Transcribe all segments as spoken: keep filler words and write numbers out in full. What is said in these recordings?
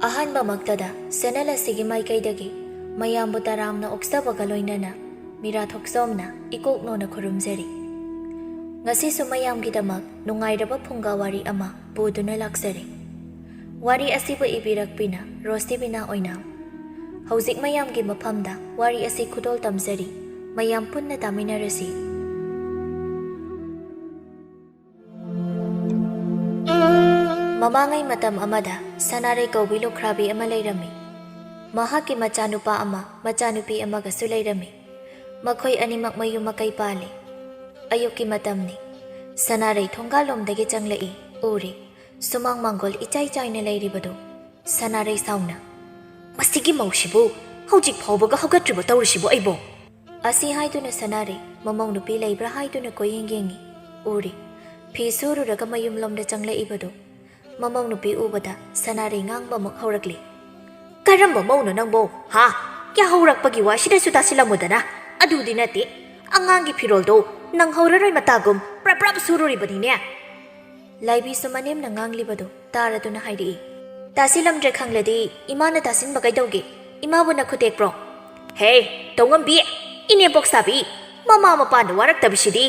ꯑꯍꯥꯟꯕꯃꯛꯇꯗ channel ꯑꯁꯤꯒꯤ ꯃꯥꯏꯀꯩꯗꯒꯤ ꯃꯌꯥꯝꯕꯨ ꯇꯔꯥꯝꯅ ꯑꯣꯛꯆꯕꯒ ꯂꯣꯏꯅꯅ ꯃꯤꯔꯥ ꯊꯣꯛꯆꯣꯝꯅ ꯏꯀꯣꯛ ꯅꯣꯟꯅ ꯈꯨꯔꯨꯝꯖꯔꯤ꯫ ꯉꯁꯤꯁꯨ ꯃꯌꯥꯝꯒꯤꯗꯃꯛ ꯅꯨꯡꯉꯥꯏꯔꯕ ꯐꯨꯡꯒꯥ ꯋꯥꯔꯤ ꯑꯃ ꯄꯨꯗꯨꯅ ꯂꯥꯛꯆꯔꯤ꯫ ꯋꯥꯔꯤ ꯑꯁꯤꯕꯨ ꯏꯕꯤꯔꯛꯄꯤꯅ ꯔꯣꯁꯇꯤꯕꯤꯅꯥ ꯑꯣꯏꯅꯥꯝ꯫ ꯍꯧꯖꯤꯛ ꯃꯌꯥꯝꯒꯤ ꯃꯐꯝꯗ ꯋꯥꯔꯤ ꯑꯁꯤ ꯈꯨꯗꯣꯜ ꯇꯝꯖꯔꯤ꯫ ꯃꯌꯥꯝ ꯄꯨꯟꯅ ꯇꯥꯃꯤꯟꯅꯔꯁꯤ꯫ ꯃꯃꯥꯡꯉꯩ ꯃꯇꯝ ꯑꯃꯗ ꯁꯅꯥꯔꯩ ꯀꯧꯕꯤ ꯂꯨꯈ꯭ꯔꯥꯕꯤ ꯑꯃ ꯂꯩꯔꯝꯃꯤ꯫ ꯃꯍꯥꯛꯀꯤ ꯃꯆꯥꯅꯨꯄꯥ ꯑꯃ, ꯃꯆꯥꯅꯨꯄꯤ ꯑꯃꯒꯁꯨ ꯂꯩꯔꯝꯃꯤ꯫ ꯃꯈꯣꯏ ꯑꯅꯤꯃꯛ ꯃꯌꯨꯝ ꯃꯀꯩ ꯄꯥꯜꯂꯤ꯫ ꯑꯌꯨꯛꯀꯤ ꯃꯇꯝꯅꯤ꯫ ꯁꯅꯥꯔꯩ ꯊꯣꯡꯒꯥꯜꯂꯣꯝꯗꯒꯤ ꯆꯪꯂꯛꯏ꯫ ꯎꯔꯦ꯫ ꯁꯨꯃꯥꯡ ꯃꯥꯡꯒꯣꯜ ꯏꯆꯥꯏ ꯆꯥꯏꯅ ꯂꯩꯔꯤꯕꯗꯨ꯫ ꯁꯅꯥꯔꯩ ꯁꯥꯎꯅ, "ꯃꯁꯤꯒꯤ ꯃꯧꯁꯤꯕꯨ ꯍꯧꯖꯤꯛ ꯐꯥꯎꯕꯒ ꯍꯧꯒꯠꯇ꯭ꯔꯤꯕ ꯇꯧꯔꯤꯁꯤꯕꯨ ꯑꯩꯕꯣ?" ꯑꯁꯤ ꯍꯥꯏꯗꯨꯅ ꯁꯅꯥꯔꯩ ꯃꯃꯧ ꯅꯨꯄꯤ ꯂꯩꯕ꯭ꯔꯥ ꯍꯥꯏꯗꯨꯅ ꯀꯣꯏꯌꯦꯡ ꯌꯦꯡꯉꯤ꯫ ꯎꯔꯦ꯫ ꯐꯤ ꯁꯨꯔꯨꯔꯒ ꯃꯌꯨꯝꯂꯣꯝꯗ ꯆꯪꯂꯛꯏꯕꯗꯨ꯫ ꯃꯃꯧ ꯅꯨꯄꯤ ꯎꯕꯗ ꯁꯅꯥꯔꯩ ꯉꯥꯡꯕ ꯑꯃꯨꯛ ꯍꯧꯔꯛꯂꯤ꯫ "ꯀꯔꯝꯕ ꯃꯧꯅꯣ ꯅꯪꯕꯣ? ꯍꯥ? ꯌꯥꯍꯧꯔꯛꯄꯒꯤ ꯋꯥꯁꯤꯗꯁꯨ ꯇꯥꯁꯤꯜꯂꯝꯃꯨꯗꯅ꯫ ꯑꯗꯨꯗꯤ ꯅꯠꯇꯦ, ꯑꯉꯥꯡꯒꯤ ꯐꯤꯔꯣꯜꯗꯣ ꯅꯪꯍꯧꯔꯔꯣꯏ ꯃꯇꯥꯒꯨꯝ ꯄ꯭ꯔꯞ ꯄ꯭ꯔꯞ ꯁꯨꯔꯨꯔꯤꯕꯅꯤꯅꯦ꯫" ꯂꯥꯏꯕꯤꯁꯨ ꯃꯅꯦꯝꯅ ꯉꯥꯡꯂꯤꯕꯗꯨ ꯇꯥꯔꯗꯨꯅ ꯍꯥꯏꯔꯛꯏ꯫ "ꯇꯥꯁꯤꯜꯂꯝꯗ꯭ꯔꯦ ꯈꯪꯂꯗꯤ ꯏꯃꯥꯅ ꯇꯥꯁꯤꯟꯕ ꯀꯩꯗꯧꯒꯦ? ꯏꯃꯥꯕꯨ ꯅꯈꯨꯠ ꯇꯦꯛꯄ꯭ꯔꯣ?" "ꯍꯦ, ꯇꯧꯉꯝꯕꯤ, ꯏꯅꯦꯝꯄꯣꯛ ꯁꯥꯕꯤ, ꯃꯃꯥ ꯃꯄꯥꯅ ꯋꯥꯔꯛꯇꯕꯁꯤꯗꯤ꯫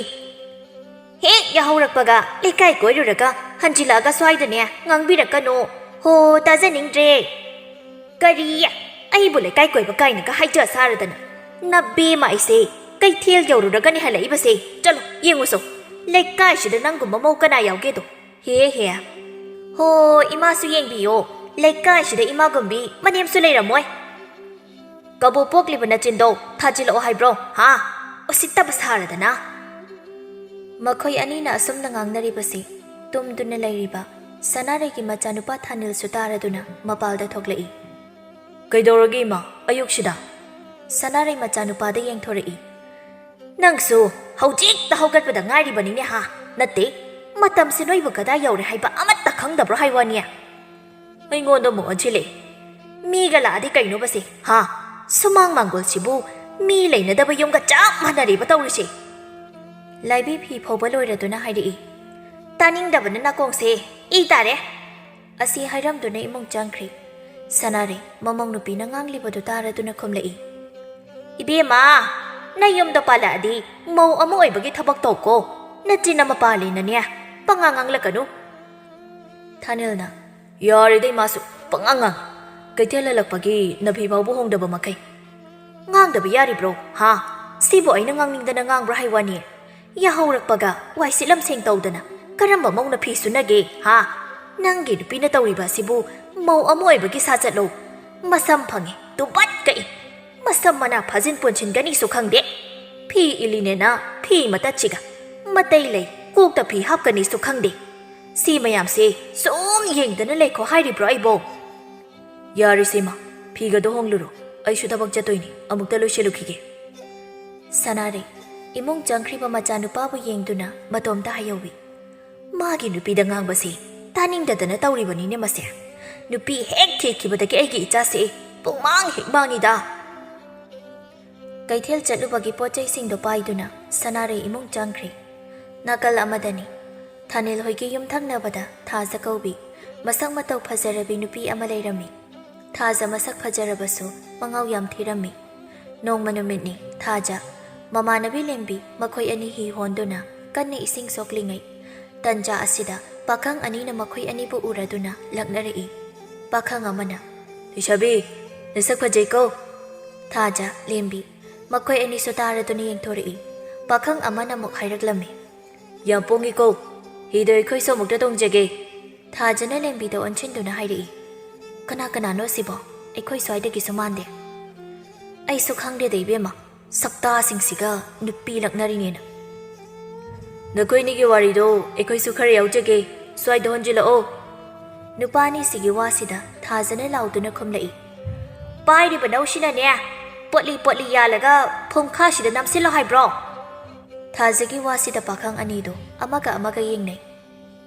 ꯍꯦꯛ ꯌꯥꯍꯧꯔꯛꯄꯒ ꯂꯩꯀꯥꯏ ꯀꯣꯏꯔꯨꯔꯒ ꯍꯟꯖꯤꯜꯂꯛꯑꯒ ꯁ꯭ꯋꯥꯏꯗꯅꯦ ꯉꯥꯡꯕꯤꯔꯛꯀꯅꯨ꯫ ꯍꯣ, ꯇꯥꯖꯅꯤꯡꯗ꯭ꯔꯦ꯫ ꯀꯔꯤ? ꯑꯩꯕꯨ ꯂꯩꯀꯥꯏ ꯀꯣꯏꯕ ꯀꯥꯏꯅꯒ ꯍꯥꯏꯖ ꯁꯥꯔꯗꯅ꯫ ꯅꯕꯦꯝꯃ ꯑꯩꯁꯦ ꯀꯩꯊꯦꯜ ꯌꯧꯔꯨꯔꯒꯅꯤ ꯍꯜꯂꯛꯏꯕꯁꯦ꯫ ꯆꯠꯂꯣ, ꯌꯦꯡꯉꯨꯁꯣ꯫ ꯂꯩꯀꯥꯏꯁꯤꯗ ꯅꯪꯒꯨꯝꯕ ꯃꯧ ꯀꯅꯥ ꯌꯥꯎꯒꯦꯗꯣ? ꯍꯦ ꯍꯦ꯫ ꯍꯣ, ꯏꯃꯥꯁꯨ ꯌꯦꯡꯕꯤꯌꯣ꯫ ꯂꯩꯀꯥꯏꯁꯤꯗ ꯏꯃꯥꯒꯨꯝꯕꯤ ꯃꯅꯦꯝꯁꯨ ꯂꯩꯔꯝꯃꯣꯏ꯫ ꯀꯕꯣꯛ ꯄꯣꯛꯂꯤꯕ ꯅꯆꯤꯟꯗꯣ ꯊꯥꯖꯤꯜꯂꯛꯑꯣ ꯍꯥꯏꯕ꯭ꯔꯣ? ꯍꯥ? ꯎꯁꯤꯠꯇꯕ ꯁꯥꯔꯗꯅ꯫" ꯃꯈꯣꯏ ꯑꯅꯤꯅ ꯑꯁꯨꯝꯅ ꯉꯥꯡꯅꯔꯤꯕꯁꯤ ꯇꯨꯝꯗꯨꯅ ꯂꯩꯔꯤꯕ ꯁꯅꯥꯔꯩꯒꯤ ꯃꯆꯥꯅꯨꯄꯥ ꯊꯥꯅꯤꯜꯁꯨ ꯇꯥꯔꯗꯨꯅ ꯃꯄꯥꯜꯗ ꯊꯣꯛꯂꯛꯏ꯫ "ꯀꯩꯗꯧꯔꯒꯦ ꯏꯃꯥ, ꯑꯌꯨꯛꯁꯤꯗ?" ꯁꯅꯥꯔꯩ ꯃꯆꯥꯅꯨꯄꯥꯗ ꯌꯦꯡꯊꯣꯔꯛꯏ꯫ "ꯅꯪꯁꯨ ꯍꯧꯖꯤꯛꯇ ꯍꯧꯒꯠꯄꯗ ꯉꯥꯏꯔꯤꯕꯅꯤꯅꯦ ꯍꯥ? ꯅꯠꯇꯦ, ꯃꯇꯝꯁꯦ ꯅꯣꯏꯕꯨ ꯀꯗꯥꯏ ꯌꯧꯔꯦ ꯍꯥꯏꯕ ꯑꯃꯠꯇ ꯈꯪꯗꯕ꯭ꯔꯣ ꯍꯥꯏ ꯋꯥꯅꯤ?" ꯑꯩꯉꯣꯟꯗ ꯑꯃꯨꯛ ꯑꯣꯟꯁꯤꯜꯂꯛꯏ꯫ "ꯃꯤꯒ ꯂꯥꯛꯑꯗꯤ ꯀꯩꯅꯣꯕꯁꯦ? ꯍꯥ? ꯁꯨꯃꯥꯡ ꯃꯥꯡꯒꯣꯜꯁꯤꯕꯨ ꯃꯤ ꯂꯩꯅꯗꯕ ꯌꯨꯝꯒ ꯆꯞ ꯃꯥꯟꯅꯔꯦꯕ ꯇꯧꯔꯤꯁꯦ꯫" ꯂꯥꯏꯕꯤ ꯐꯤ ꯐꯧꯕ ꯂꯣꯏꯔꯗꯨꯅ ꯍꯥꯏꯔꯛꯏ꯫ "ꯇꯥꯅꯤꯡꯗꯕꯅ ꯅꯥꯀꯣꯡꯁꯦ ꯏ ꯇꯥꯔꯦ꯫" ꯑꯁꯤ ꯍꯥꯏꯔꯝꯗꯨꯅ ꯏꯃꯨꯡ ꯆꯪꯈ꯭ꯔꯦ꯫ ꯁꯅꯥꯔꯩ ꯃꯃꯧ ꯅꯨꯄꯤꯅ ꯉꯥꯡꯂꯤꯕꯗꯨ ꯇꯥꯔꯗꯨꯅ ꯈꯨꯝꯂꯛꯏ, "ꯏꯕꯦꯝꯃ, ꯅꯌꯨꯝꯗ ꯄꯥꯜꯂꯛꯑꯗꯤ ꯃꯧ ꯑꯃ ꯑꯣꯏꯕꯒꯤ ꯊꯕꯛ ꯇꯧꯀꯣ꯫ ꯅꯆꯤꯟ ꯑꯃ ꯄꯥꯜꯂꯦꯅꯅꯦ ꯄꯉꯥꯡ ꯉꯥꯡꯂꯛꯀꯅꯨ꯫" ꯊꯥꯅꯤꯜꯅ, "ꯌꯥꯔꯦꯗ ꯏꯃꯥꯁꯨ, ꯄꯉꯥꯡ ꯉꯥꯡ꯫ ꯀꯩꯊꯦꯜ ꯍꯜꯂꯛꯄꯒꯤ ꯅꯐꯤ ꯐꯥꯎꯕ ꯍꯣꯡꯗꯕ ꯃꯈꯩ꯫ ꯉꯥꯡꯗꯕ ꯌꯥꯔꯤꯕ꯭ꯔꯣ, ꯍꯥ? ꯁꯤꯕꯨ ꯑꯩꯅ ꯉꯥꯡꯅꯤꯡꯗꯅ ꯉꯥꯡꯕ꯭ꯔꯥ ꯍꯥꯏ ꯋꯥꯅꯤ? ꯌꯥꯍꯧꯔꯛꯄꯒ ꯋꯥꯏ ꯁꯤꯠꯂꯝ ꯁꯦꯡ ꯇꯧꯗꯅ ꯀꯔꯝꯕ ꯃꯧꯅ ꯐꯤ ꯁꯨꯅꯒꯦ, ꯍꯥ? ꯅꯪꯒꯤ ꯅꯨꯄꯤꯅ ꯇꯧꯔꯤꯕ ꯑꯁꯤꯕꯨ ꯃꯧ ꯑꯃ ꯑꯣꯏꯕꯒꯤ ꯁꯥꯖꯠꯂꯣ? ꯃꯁꯝ ꯐꯪꯉꯤ, ꯇꯨꯕꯠ ꯀꯛꯏ꯫ ꯃꯁꯝ ꯃꯅꯥ ꯐꯥꯖꯤꯟ ꯄꯨꯟꯁꯤꯟꯒꯅꯤꯁꯨ ꯈꯪꯗꯦ꯫ ꯐꯤ ꯏꯜꯂꯤꯅꯦꯅ ꯐꯤ ꯃꯇꯠꯁꯤꯒ ꯃꯇꯩ ꯂꯩ, ꯀꯣꯛꯇ ꯐꯤ ꯍꯥꯞꯀꯅꯤꯁꯨ ꯈꯪꯗꯦ꯫ ꯁꯤ ꯃꯌꯥꯝꯁꯦ ꯁꯨꯝ ꯌꯦꯡꯗꯅ ꯂꯩꯈꯣ ꯍꯥꯏꯔꯤꯕ꯭ꯔꯣ ꯑꯩꯕꯣ?" "ꯌꯥꯔꯦꯁꯦ ꯏꯃꯥ, ꯐꯤꯒꯗꯣ ꯍꯣꯡꯂꯨꯔꯣ꯫ ꯑꯩꯁꯨ ꯊꯕꯛ ꯆꯠꯇꯣꯏꯅꯤ, ꯑꯃꯨꯛꯇ ꯂꯣꯏꯁꯤꯜꯂꯨꯈꯤꯒꯦ꯫" ꯁꯅꯥꯔꯩ ꯏꯃꯨꯡ ꯆꯪꯈ꯭ꯔꯤꯕ ꯃꯆꯥꯅꯨꯄꯥꯕꯨ ꯌꯦꯡꯗꯨꯅ ꯃꯇꯣꯝꯇ ꯍꯥꯏꯍꯧꯏ, "ꯃꯥꯒꯤ ꯅꯨꯄꯤꯗ ꯉꯥꯡꯕꯁꯤ ꯇꯥꯅꯤꯡꯗꯗꯅ ꯇꯧꯔꯤꯕꯅꯤꯅꯦ ꯃꯁꯦ꯫ ꯅꯨꯄꯤ ꯍꯦꯛ ꯊꯤꯈꯤꯕꯗꯒꯤ ꯑꯩꯒꯤ ꯏꯆꯥꯁꯦ ꯄꯨꯡꯃꯥꯡ ꯍꯦꯛ ꯃꯥꯡꯉꯤꯗ꯫" ꯀꯩꯊꯦꯜ ꯆꯠꯂꯨꯕꯒꯤ ꯄꯣꯠ ꯆꯩꯁꯤꯡꯗꯣ ꯄꯥꯏꯗꯨꯅ ꯁꯅꯥꯔꯩ ꯏꯃꯨꯡ ꯆꯪꯈ꯭ꯔꯦ꯫ ꯅꯥꯀꯜ ꯑꯃꯗꯅꯤ ꯊꯥꯅꯤꯜ ꯍꯣꯏꯒꯤ ꯌꯨꯝ ꯊꯪꯅꯕꯗ ꯊꯥꯖ ꯀꯧꯕꯤ ꯃꯁꯛ ꯃꯇꯧ ꯐꯖꯔꯕꯤ ꯅꯨꯄꯤ ꯑꯃ ꯂꯩꯔꯝꯃꯤ꯫ ꯊꯥꯖ ꯃꯁꯛ ꯐꯖꯔꯕꯁꯨ ꯃꯉꯥꯎ ꯌꯥꯝ ꯊꯤꯔꯝꯃꯤ꯫ ꯅꯣꯡꯃ ꯅꯨꯃꯤꯠꯅꯤ ꯊꯥꯖ ꯃꯃꯥꯟꯅꯕꯤ ꯂꯦꯝꯕꯤ ꯃꯈꯣꯏ ꯑꯅꯤ ꯍꯤ ꯍꯣꯟꯗꯨꯅ ꯀꯟꯅ ꯏꯁꯤꯡ ꯁꯣꯛꯂꯤꯉꯩ ꯇꯟꯖꯥ ꯑꯁꯤꯗ ꯄꯥꯈꯪ ꯑꯅꯤꯅ ꯃꯈꯣꯏ ꯑꯅꯤꯕꯨ ꯎꯔꯗꯨꯅ ꯂꯛꯅꯔꯛꯏ꯫ ꯄꯥꯈꯪ ꯑꯃꯅ, "ꯂꯩꯁꯥꯕꯤ, ꯅꯁꯛ ꯐꯖꯩꯀꯣ꯫" ꯊꯥꯖ, ꯂꯦꯝꯕꯤ ꯃꯈꯣꯏ ꯑꯅꯤꯁꯨ ꯇꯥꯔꯗꯨꯅ ꯌꯦꯡꯊꯣꯔꯛꯏ꯫ ꯄꯥꯈꯪ ꯑꯃꯅ ꯑꯃꯨꯛ ꯍꯥꯏꯔꯛꯂꯝꯃꯤ, "ꯌꯥꯝ ꯄꯣꯡꯉꯤꯀꯣ, ꯍꯤꯗꯣ ꯑꯩꯈꯣꯏꯁꯨ ꯑꯃꯨꯛꯇ ꯇꯣꯡꯖꯒꯦ꯫" ꯊꯥꯖꯅ ꯂꯦꯝꯕꯤꯗ ꯑꯣꯟꯁꯤꯟꯗꯨꯅ ꯍꯥꯏꯔꯛꯏ, "ꯀꯅꯥ ꯀꯅꯥꯅꯣ ꯁꯤꯕꯣ? ꯑꯩꯈꯣꯏ ꯁ꯭ꯋꯥꯏꯗꯒꯤꯁꯨ ꯃꯥꯟꯗꯦ꯫" "ꯑꯩꯁꯨ ꯈꯪꯗꯦꯗ ꯏꯕꯦꯝꯃ, ꯁꯛꯇꯥꯁꯤꯡꯁꯤꯒ ꯅꯨꯄꯤ ꯂꯛꯅꯔꯤꯅꯦꯅ꯫" "ꯅꯈꯣꯏꯅꯤꯒꯤ ꯋꯥꯔꯤꯗꯣ ꯑꯩꯈꯣꯏꯁꯨ ꯈꯔ ꯌꯥꯎꯖꯒꯦ, ꯁ꯭ꯋꯥꯏꯗ ꯍꯣꯟꯖꯤꯜꯂꯛꯑꯣ꯫" ꯅꯨꯄꯥ ꯑꯅꯤꯁꯤꯒꯤ ꯋꯥꯁꯤꯗ ꯊꯥꯖꯅ ꯂꯥꯎꯗꯨꯅ ꯈꯨꯝꯂꯛꯏ, "ꯄꯥꯏꯔꯤꯕ ꯅꯧꯁꯤꯅꯅꯦ ꯄꯣꯠꯂꯤ ꯄꯣꯠꯂꯤ ꯌꯥꯜꯂꯒ ꯐꯨꯡꯈꯥꯁꯤꯗ ꯅꯝꯁꯤꯜꯂꯣ ꯍꯥꯏꯕ꯭ꯔꯣ?" ꯊꯥꯖꯒꯤ ꯋꯥꯁꯤꯗ ꯄꯥꯈꯪ ꯑꯅꯤꯗꯨ ꯑꯃꯒ ꯑꯃꯒ ꯌꯦꯡꯅꯩ꯫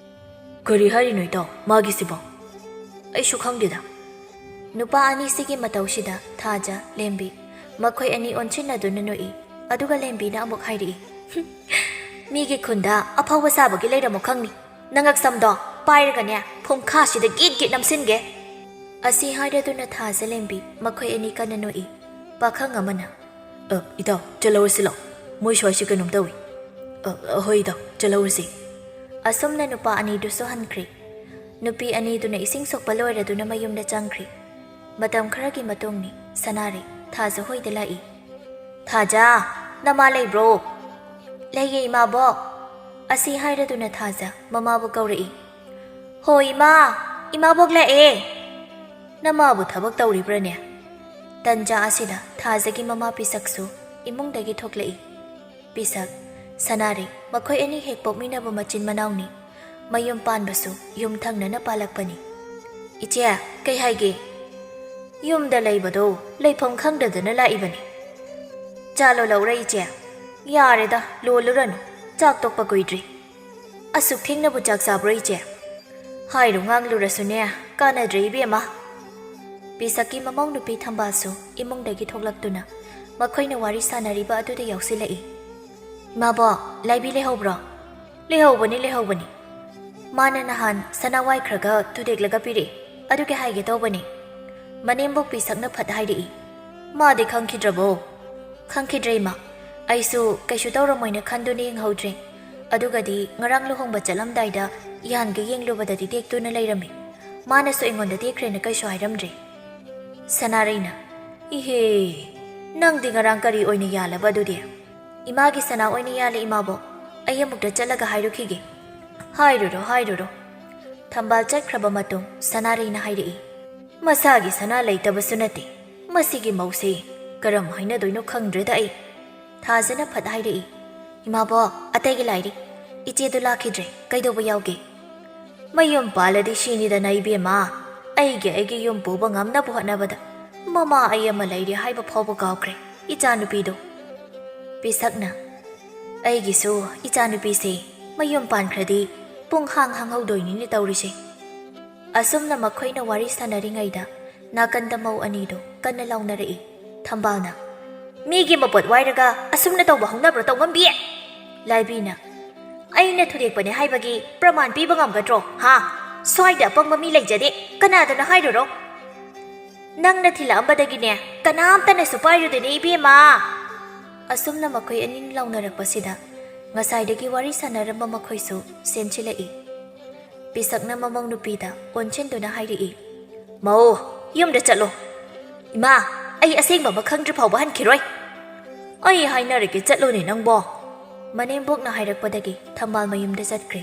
"ꯀꯔꯤ ꯍꯥꯏꯔꯤꯅꯣ ꯏꯇꯥꯎ ꯃꯥꯒꯤꯁꯤꯕꯣ? ꯑꯩꯁꯨ ꯈꯪꯗꯦꯗ꯫" ꯅꯨꯄꯥ ꯑꯅꯤꯁꯤꯒꯤ ꯃꯇꯧꯁꯤꯗ ꯊꯥꯖ, ꯂꯦꯝꯕꯤ ꯃꯈꯣꯏ ꯑꯅꯤ ꯑꯣꯟꯁꯤꯟꯅꯗꯨꯅ ꯅꯣꯛꯏ꯫ ꯑꯗꯨꯒ ꯂꯦꯝꯕꯤꯅ ꯑꯃꯨꯛ ꯍꯥꯏꯔꯛꯏ, "ꯍꯨꯝ, ꯃꯤꯒꯤ ꯈꯨꯟꯗ ꯑꯐꯥꯎꯕ ꯁꯥꯕꯒꯤ ꯂꯩꯔꯝꯃꯣ ꯈꯪꯅꯤ꯫ ꯅꯉꯛꯁꯝꯗꯣ ꯄꯥꯏꯔꯒꯅꯦ ꯐꯨꯡꯈꯥꯁꯤꯗ ꯒꯤꯠ ꯒꯤꯠ ꯅꯝꯁꯤꯟꯒꯦ꯫" ꯑꯁꯤ ꯍꯥꯏꯔꯗꯨꯅ ꯊꯥꯖ ꯂꯦꯝꯕꯤ ꯃꯈꯣꯏ ꯑꯅꯤ ꯀꯟꯅ ꯅꯣꯛꯏ꯫ ꯄꯥꯈꯪ ꯑꯃꯅ, "ꯑ, ꯏꯇꯥꯎ, ꯆꯠꯍꯧꯔꯁꯤ ꯂꯥꯎ꯫ ꯃꯣꯏ ꯁ꯭ꯋꯥꯏꯁꯤ ꯀꯩꯅꯣꯝ ꯇꯧꯏ꯫" "ꯑ, ꯑ, ꯍꯣꯏ ꯏꯇꯥꯎ, ꯆꯠꯍꯧꯔꯁꯤ꯫" ꯑꯁꯨꯝꯅ ꯅꯨꯄꯥ ꯑꯅꯤꯗꯨꯁꯨ ꯍꯟꯈ꯭ꯔꯦ꯫ ꯅꯨꯄꯤ ꯑꯅꯤꯗꯨꯅ ꯏꯁꯤꯡ ꯁꯣꯛꯄ ꯂꯣꯏꯔꯗꯨꯅ ꯃꯌꯨꯝꯗ ꯆꯪꯈ꯭ꯔꯦ꯫ ꯃꯇꯝ ꯈꯔꯒꯤ ꯃꯇꯨꯡꯅꯤ ꯁꯅꯥꯔꯩ ꯊꯥꯖ ꯍꯣꯏꯗ ꯂꯥꯛꯏ꯫ "ꯊꯥꯖ, ꯅꯃꯥ ꯂꯩꯕ꯭ꯔꯣ?" "ꯂꯩꯌꯦ, ꯏꯃꯥꯕꯣꯛ꯫" ꯑꯁꯤ ꯍꯥꯏꯔꯗꯨꯅ ꯊꯥꯖ ꯃꯃꯥꯕꯨ ꯀꯧꯔꯛꯏ꯫ "ꯍꯣ ꯏꯃꯥ, ꯏꯃꯥꯕꯣꯛ ꯂꯥꯛꯑꯦ꯫" "ꯅꯃꯥꯕꯨ ꯊꯕꯛ ꯇꯧꯔꯤꯕ꯭ꯔꯅꯦ?" ꯇꯟꯖꯥ ꯑꯁꯤꯗ ꯊꯥꯖꯒꯤ ꯃꯃꯥ ꯄꯤꯁꯛꯁꯨ ꯏꯃꯨꯡꯗꯒꯤ ꯊꯣꯛꯂꯛꯏ꯫ ꯄꯤꯁꯛ, ꯁꯅꯥꯔꯩ, ꯃꯈꯣꯏ ꯑꯅꯤ ꯍꯦꯛ ꯄꯣꯛꯃꯤꯟꯅꯕ ꯃꯆꯤꯟ ꯃꯅꯥꯎꯅꯤ꯫ ꯃꯌꯨꯝ ꯄꯥꯟꯕꯁꯨ ꯌꯨꯝ ꯊꯪꯅꯅ ꯄꯥꯜꯂꯛꯄꯅꯤ꯫ "ꯏꯆꯦ, ꯀꯩ ꯍꯥꯏꯒꯦ?" "ꯌꯨꯝꯗ ꯂꯩꯕꯗꯣ ꯂꯩꯐꯝ ꯈꯪꯗꯗꯅ ꯂꯥꯛꯏꯕꯅꯤ꯫" "ꯆꯥ ꯂꯣꯜꯂꯛꯎꯔ ꯏꯆꯦ?" "ꯌꯥꯔꯦꯗ, ꯂꯣꯜꯂꯨꯔꯅꯨ꯫ ꯆꯥꯛ ꯇꯣꯛꯄ ꯀꯨꯏꯗ꯭ꯔꯤ꯫" "ꯑꯁꯨꯛ ꯊꯦꯡꯅꯕꯨ ꯆꯥꯛ ꯆꯥꯕ꯭ꯔꯣ ꯏꯆꯦ?" "ꯍꯥꯏꯔꯨ ꯉꯥꯡꯂꯨꯔꯁꯨꯅꯦ, ꯀꯥꯟꯅꯗ꯭ꯔꯦ ꯏꯕꯦꯝꯃ꯫" ꯄꯤꯁꯛꯀꯤ ꯃꯃꯧ ꯅꯨꯄꯤ ꯊꯝꯕꯥꯜꯁꯨ ꯏꯃꯨꯡꯗꯒꯤ ꯊꯣꯛꯂꯛꯇꯨꯅ ꯃꯈꯣꯏꯅ ꯋꯥꯔꯤ ꯁꯥꯟꯅꯔꯤꯕ ꯑꯗꯨꯗ ꯌꯥꯎꯁꯤꯜꯂꯛꯏ꯫ "ꯏꯃꯥꯕꯣꯛ, ꯂꯥꯏꯕꯤ ꯂꯩꯍꯧꯕ꯭ꯔꯣ?" "ꯂꯩꯍꯧꯕꯅꯤ, ꯂꯩꯍꯧꯕꯅꯤ꯫ ꯃꯥꯅ ꯅꯍꯥꯟ ꯁꯅꯥ ꯋꯥꯏꯈ꯭ꯔꯒ ꯊꯨꯗꯦꯛꯂꯒ ꯄꯤꯔꯛꯏ꯫ ꯑꯗꯨꯒꯤ ꯍꯥꯏꯒꯦ ꯇꯧꯕꯅꯤ꯫" ꯃꯅꯦꯝꯕꯣꯛ ꯄꯤꯁꯛꯅ ꯐꯠ ꯍꯥꯏꯔꯛꯏ꯫ "ꯃꯥꯗꯤ ꯈꯪꯈꯤꯗ꯭ꯔꯕꯣ?" "ꯈꯪꯈꯤꯗ꯭ꯔꯦ, ꯏꯃꯥ꯫ ꯑꯩꯁꯨ ꯀꯩꯁꯨ ꯇꯧꯔꯝꯃꯣꯏꯅ ꯈꯟꯗꯨꯅ ꯌꯦꯡꯍꯧꯗ꯭ꯔꯦ꯫ ꯑꯗꯨꯒꯗꯤ ꯉꯔꯥꯡ ꯂꯨꯍꯣꯡꯕ ꯆꯠꯂꯝꯗꯥꯏꯗ ꯌꯥꯟꯒꯦ ꯌꯦꯡꯂꯨꯕꯗꯗꯤ ꯇꯦꯛꯇꯨꯅ ꯂꯩꯔꯝꯃꯤ꯫ ꯃꯥꯅꯁꯨ ꯑꯩꯉꯣꯟꯗ ꯇꯦꯛꯈ꯭ꯔꯦꯅ ꯀꯩꯁꯨ ꯍꯥꯏꯔꯝꯗ꯭ꯔꯦ꯫" ꯁꯅꯥꯔꯩꯅ, "ꯏꯍꯦ, ꯅꯪꯗꯤ ꯉꯔꯥꯡ ꯀꯔꯤ ꯑꯣꯏꯅ ꯌꯥꯜꯂꯕ ꯑꯗꯨꯗꯤ?" "ꯏꯃꯥꯒꯤ ꯁꯅꯥ ꯑꯣꯏꯅ ꯌꯥꯜꯂꯦ, ꯏꯃꯥꯕꯣꯛ꯫ ꯑꯩ ꯑꯃꯨꯛꯇ ꯆꯠꯂꯒ ꯍꯥꯏꯔꯨꯈꯤꯒꯦ꯫" "ꯍꯥꯏꯔꯨꯔꯣ, ꯍꯥꯏꯔꯨꯔꯣ꯫" ꯊꯝꯕꯥꯜ ꯆꯠꯈ꯭ꯔꯕ ꯃꯇꯨꯡ ꯁꯅꯥꯔꯩꯅ ꯍꯥꯏꯔꯛꯏ꯫ "ꯃꯁꯥꯒꯤ ꯁꯅꯥ ꯂꯩꯇꯕꯁꯨ ꯅꯠꯇꯦ꯫ ꯃꯁꯤꯒꯤ ꯃꯧꯁꯦ ꯀꯔꯝ ꯍꯥꯏꯅꯗꯣꯏꯅꯣ ꯈꯪꯗ꯭ꯔꯦꯗ ꯑꯩ꯫" ꯊꯥꯖꯅ ꯐꯠ ꯍꯥꯏꯔꯛꯏ꯫ "ꯏꯃꯥꯕꯣꯛ, ꯑꯇꯩꯒꯤ ꯂꯥꯏꯔꯤ꯫ ꯏꯆꯦꯗꯨ ꯂꯥꯛꯈꯤꯗ꯭ꯔꯦ꯫ ꯀꯩꯗꯧꯕ ꯌꯥꯎꯒꯦ?" "ꯃꯌꯨꯝ ꯄꯥꯜꯂꯗꯤ ꯁꯤꯅꯤꯗꯅ, ꯏꯕꯦꯝꯃ꯫ ꯑꯩꯒꯤ, ꯑꯩꯒꯤ ꯌꯨꯝ ꯄꯨꯕ ꯉꯝꯅꯕ ꯍꯣꯠꯅꯕꯗ ꯃꯃꯥ ꯑꯩ ꯑꯃ ꯂꯩꯔꯦ ꯍꯥꯏꯕ ꯐꯥꯎꯕ ꯀꯥꯎꯈ꯭ꯔꯦ, ꯏꯆꯥꯅꯨꯄꯤꯗꯣ꯫" ꯄꯤꯁꯛꯅ, "ꯑꯩꯒꯤꯁꯨ ꯏꯆꯥꯅꯨꯄꯤꯁꯦ ꯃꯌꯨꯝ ꯄꯥꯟꯈ꯭ꯔꯗꯤ ꯄꯨꯡ ꯍꯥꯡ ꯍꯥꯡꯍꯧꯗꯣꯏꯅꯤꯅꯦ ꯇꯧꯔꯤꯁꯦ꯫" ꯑꯁꯨꯝꯅ ꯃꯈꯣꯏꯅ ꯋꯥꯔꯤ ꯁꯥꯟꯅꯔꯤꯉꯩꯗ ꯅꯥꯀꯟꯗ ꯃꯧ ꯑꯅꯤꯗꯨ ꯀꯟꯅ ꯂꯥꯎꯅꯔꯛꯏ꯫ ꯊꯝꯕꯥꯜꯅ, "ꯃꯤꯒꯤ ꯃꯄꯣꯠ ꯋꯥꯏꯔꯒ ꯑꯁꯨꯝꯅ ꯇꯧꯕ ꯍꯧꯅꯕ꯭ꯔꯣ ꯇꯧꯉꯝꯕꯤ?" ꯂꯥꯏꯕꯤꯅ, "ꯑꯩꯅ ꯊꯨꯗꯦꯛꯄꯅꯦ ꯍꯥꯏꯕꯒꯤ ꯄ꯭ꯔꯃꯥꯟ ꯄꯤꯕ ꯉꯝꯒꯗ꯭ꯔꯣ, ꯍꯥ? ꯁ꯭ꯋꯥꯏꯗ ꯑꯄꯪꯕ ꯃꯤ ꯂꯩꯖꯗꯦ, ꯀꯅꯥꯗꯅꯣ ꯍꯥꯏꯔꯨꯔꯣ?" "ꯅꯪꯅ ꯊꯤꯜꯂꯛꯑꯝꯕꯗꯒꯤꯅꯦ ꯀꯅꯥꯝꯇꯅꯁꯨ ꯄꯥꯏꯔꯨꯗꯦꯅꯦ, ꯏꯕꯦꯝꯃ!" ꯑꯁꯨꯝꯅ ꯃꯈꯣꯏ ꯑꯅꯤ ꯂꯥꯎꯅꯔꯛꯄꯁꯤꯗ ꯉꯁꯥꯏꯗꯒꯤ ꯋꯥꯔꯤ ꯁꯥꯟꯅꯔꯝꯕ ꯃꯈꯣꯏꯁꯨ ꯁꯦꯝꯖꯤꯜꯂꯛꯏ꯫ ꯄꯤꯁꯛꯅ ꯃꯃꯧ ꯅꯨꯄꯤꯗ ꯑꯣꯟꯁꯤꯟꯗꯨꯅ ꯍꯥꯏꯔꯛꯏ, "ꯃꯧ, ꯌꯨꯝꯗ ꯆꯠꯂꯣ꯫ ꯏꯃꯥ, ꯑꯩ ꯑꯁꯦꯡꯕ ꯑꯃ ꯈꯪꯗ꯭ꯔꯤ ꯐꯥꯎꯕ ꯍꯟꯈꯤꯔꯣꯏ꯫ ꯑꯩ ꯍꯥꯏꯅꯔꯒꯦ, ꯆꯠꯂꯣꯅꯦ ꯅꯪꯕꯣ!" ꯃꯅꯦꯝꯕꯣꯛꯅ ꯍꯥꯏꯔꯛꯄꯗꯒꯤ ꯊꯝꯕꯥꯜ ꯃꯌꯨꯝꯗ ꯆꯠꯈ꯭ꯔꯦ꯫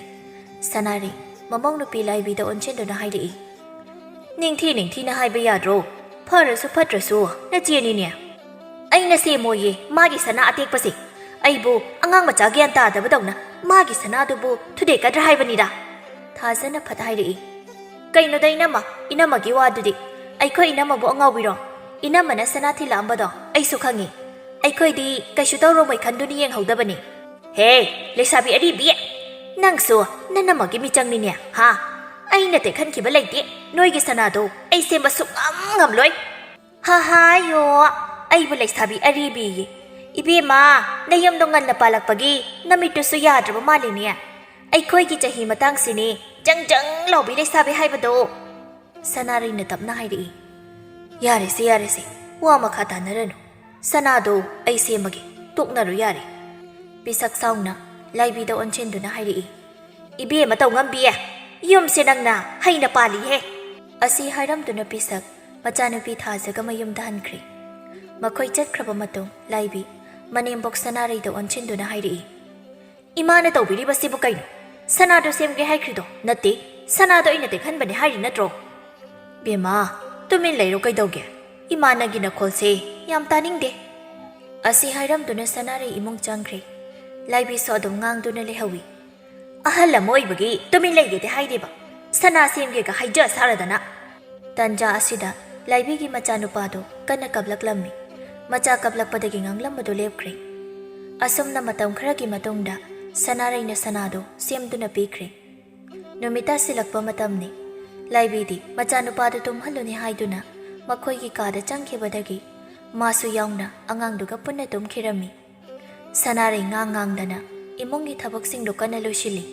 ꯁꯅꯥꯔꯩ ꯃꯃꯧ ꯅꯨꯄꯤ ꯂꯥꯏꯕꯤꯗ ꯑꯣꯟꯁꯤꯟꯗꯨꯅ ꯍꯥꯏꯔꯛꯏ, "ꯅꯤꯡꯊꯤ ꯅꯤꯡꯊꯤꯅ ꯍꯥꯏꯕ ꯌꯥꯗ꯭ꯔꯣ? ꯐꯔꯁꯨ ꯐꯠꯇ꯭ꯔꯁꯨ ꯅꯆꯦꯅꯤꯅꯦ꯫ ꯑꯩꯅ ꯁꯦꯝꯃꯣꯏꯌꯦ ꯃꯥꯒꯤ ꯁꯅꯥ ꯑꯇꯦꯛꯄꯁꯦ꯫ ꯑꯩꯕꯨ ꯑꯉꯥꯡ ꯃꯆꯥ ꯒ꯭ꯌꯥꯟ ꯇꯥꯗꯕꯗꯧꯅ ꯃꯥꯒꯤ ꯁꯅꯥꯗꯨꯕꯨ ꯊꯨꯗꯦꯛꯀꯗ꯭ꯔꯥ ꯍꯥꯏꯕꯅꯤꯗ?" ꯊꯥꯖꯅ ꯐꯠ ꯍꯥꯏꯔꯛꯏ, "ꯀꯩꯅꯣꯗ ꯏꯅꯝꯃ, ꯏꯅꯝꯃꯒꯤ ꯋꯥꯗꯨꯗꯤ꯫ ꯑꯩꯈꯣꯏ ꯏꯅꯝꯃꯕꯨ ꯑꯉꯥꯎꯕꯤꯔꯣ? ꯏꯅꯝꯃꯅ ꯁꯅꯥ ꯊꯤꯜꯂꯛꯑꯝꯕꯗꯣ ꯑꯩꯁꯨ ꯈꯪꯉꯤ꯫ ꯑꯩꯈꯣꯏꯗꯤ ꯀꯩꯁꯨ ꯇꯧꯔꯝꯃꯣꯏ ꯈꯟꯗꯨꯅ ꯌꯦꯡꯍꯧꯗꯕꯅꯤ꯫" "ꯍꯦ, ꯂꯩꯁꯥꯕꯤ ꯑꯔꯤꯕꯤ! ꯅꯪꯁꯨ ꯅꯅꯝꯃꯒꯤ ꯃꯤꯆꯪꯅꯤꯅꯦ, ꯍꯥ? ꯑꯩꯅ ꯇꯦꯛꯍꯟꯈꯤꯕ ꯂꯩꯇꯦ꯫ ꯅꯣꯏꯒꯤ ꯁꯅꯥꯗꯣ ꯑꯩ ꯁꯦꯝꯕ ꯁꯨꯡꯉꯝ ꯉꯝꯂꯣꯏ꯫" "ꯍꯥ ꯍꯥꯏꯌꯣ, ꯑꯩꯕꯨ ꯂꯩꯁꯥꯕꯤ ꯑꯔꯤꯕꯤꯌꯦ꯫ ꯏꯕꯦꯝꯃ, ꯅꯌꯨꯝꯗꯣ ꯉꯟꯅ ꯄꯥꯜꯂꯛꯄꯒꯤ ꯅꯃꯤꯠꯇꯨꯁꯨ ꯌꯥꯗ꯭ꯔꯕ ꯃꯥꯜꯂꯤꯅꯦ꯫ ꯑꯩꯈꯣꯏꯒꯤ ꯆꯍꯤ ꯃꯇꯥꯡꯁꯤꯅꯤ ꯖꯪ ꯖꯪ ꯂꯥꯎꯕꯤ ꯂꯩꯁꯥꯕꯤ ꯍꯥꯏꯕꯗꯣ꯫" ꯁꯅꯥꯔꯩꯅ ꯇꯞꯅ ꯍꯥꯏꯔꯛꯏ, "ꯌꯥꯔꯦꯁꯦ, ꯌꯥꯔꯦꯁꯦ, ꯋꯥ ꯃꯈꯥ ꯇꯥꯅꯔꯅꯨ꯫ ꯁꯅꯥꯗꯣ ꯑꯩ ꯁꯦꯝꯃꯒꯦ, ꯇꯣꯛꯅꯔꯣ ꯌꯥꯔꯦ꯫" ꯄꯤꯁꯛ ꯁꯥꯎꯅ ꯂꯥꯏꯕꯤꯗ ꯑꯣꯟꯁꯤꯟꯗꯨꯅ ꯍꯥꯏꯔꯛꯏ, "ꯏꯕꯦꯝꯃ ꯇꯧꯉꯝꯕꯤ, ꯌꯨꯝꯁꯦ ꯅꯪꯅ ꯍꯩꯅ ꯄꯥꯜꯂꯤꯍꯦ!" ꯑꯁꯤ ꯍꯥꯏꯔꯝꯗꯨꯅ ꯄꯤꯁꯛ ꯃꯆꯥꯅꯨꯄꯤ ꯊꯥꯖꯒ ꯃꯌꯨꯝꯗ ꯍꯟꯈ꯭ꯔꯦ꯫ ꯃꯈꯣꯏ ꯆꯠꯈ꯭ꯔꯕ ꯃꯇꯨꯡ ꯂꯥꯏꯕꯤ ꯃꯅꯦꯝꯕꯣꯛ ꯁꯅꯥꯔꯩꯗ ꯑꯣꯟꯁꯤꯟꯗꯨꯅ ꯍꯥꯏꯔꯛꯏ, "ꯏꯃꯥꯅ ꯇꯧꯕꯤꯔꯤꯕꯁꯤꯕꯨ ꯀꯩꯅꯣ? ꯁꯅꯥꯗꯣ ꯁꯦꯝꯒꯦ ꯍꯥꯏꯈ꯭ꯔꯤꯗꯣ ꯅꯠꯇꯦ, ꯁꯅꯥꯗꯣ ꯑꯩꯅ ꯇꯦꯛꯍꯟꯕꯅꯦ ꯍꯥꯏꯔꯤ ꯅꯠꯇ꯭ꯔꯣ?" "ꯕꯦꯝꯃ, ꯇꯨꯃꯤꯟ ꯂꯩꯔꯣ ꯀꯩꯗꯧꯒꯦ? ꯏꯃꯥ ꯅꯪꯒꯤ ꯅꯈꯣꯜꯁꯦ ꯌꯥꯝ ꯇꯥꯅꯤꯡꯗꯦ꯫" ꯑꯁꯤ ꯍꯥꯏꯔꯝꯗꯨꯅ ꯁꯅꯥꯔꯩ ꯏꯃꯨꯡ ꯆꯪꯈ꯭ꯔꯦ꯫ ꯂꯥꯏꯕꯤꯁꯨ ꯑꯗꯨꯝ ꯉꯥꯡꯗꯨꯅ ꯂꯩꯍꯧꯏ꯫ "ꯑꯍꯜ ꯑꯃ ꯑꯣꯏꯕꯒꯤ ꯇꯨꯃꯤꯟ ꯂꯩꯒꯦꯗꯤ ꯍꯥꯏꯗꯦꯕ, ꯁꯅꯥ ꯁꯦꯝꯒꯦꯒ ꯍꯥꯏꯖ ꯁꯥꯔꯗꯅ!" ꯇꯟꯖꯥ ꯑꯁꯤꯗ ꯂꯥꯏꯕꯤꯒꯤ ꯃꯆꯥꯅꯨꯄꯥꯗꯨ ꯀꯟꯅ ꯀꯞꯂꯛꯂꯝꯃꯤ꯫ ꯃꯆꯥ ꯀꯞꯂꯛꯄꯗꯒꯤ ꯉꯥꯡꯂꯝꯕꯗꯨ ꯂꯦꯞꯈ꯭ꯔꯦ꯫ ꯑꯁꯨꯝꯅ ꯃꯇꯝ ꯈꯔꯒꯤ ꯃꯇꯨꯡꯗ ꯁꯅꯥꯔꯩꯅ ꯁꯅꯥꯗꯨ ꯁꯦꯝꯗꯨꯅ ꯄꯤꯈ꯭ꯔꯦ꯫ ꯅꯨꯃꯤꯠ ꯇꯥꯁꯤꯜꯂꯛꯄ ꯃꯇꯝꯅꯤ꯫ ꯂꯥꯏꯕꯤꯗꯤ ꯃꯆꯥꯅꯨꯄꯥꯗꯨ ꯇꯨꯝꯍꯜꯂꯨꯅꯤ ꯍꯥꯏꯗꯨꯅ ꯃꯈꯣꯏꯒꯤ ꯀꯥꯗ ꯆꯪꯈꯤꯕꯗꯒꯤ ꯃꯥꯁꯨ ꯌꯥꯎꯅ ꯑꯉꯥꯡꯗꯨꯒ ꯄꯨꯟꯅ ꯇꯨꯝꯈꯤꯔꯝꯃꯤ꯫ ꯁꯅꯥꯔꯩ ꯉꯥꯡ ꯉꯥꯡꯗꯅ ꯏꯃꯨꯡꯒꯤ ꯊꯕꯛꯁꯤꯡꯗꯨ ꯀꯟꯅ ꯂꯣꯏꯁꯤꯜꯂꯤ꯫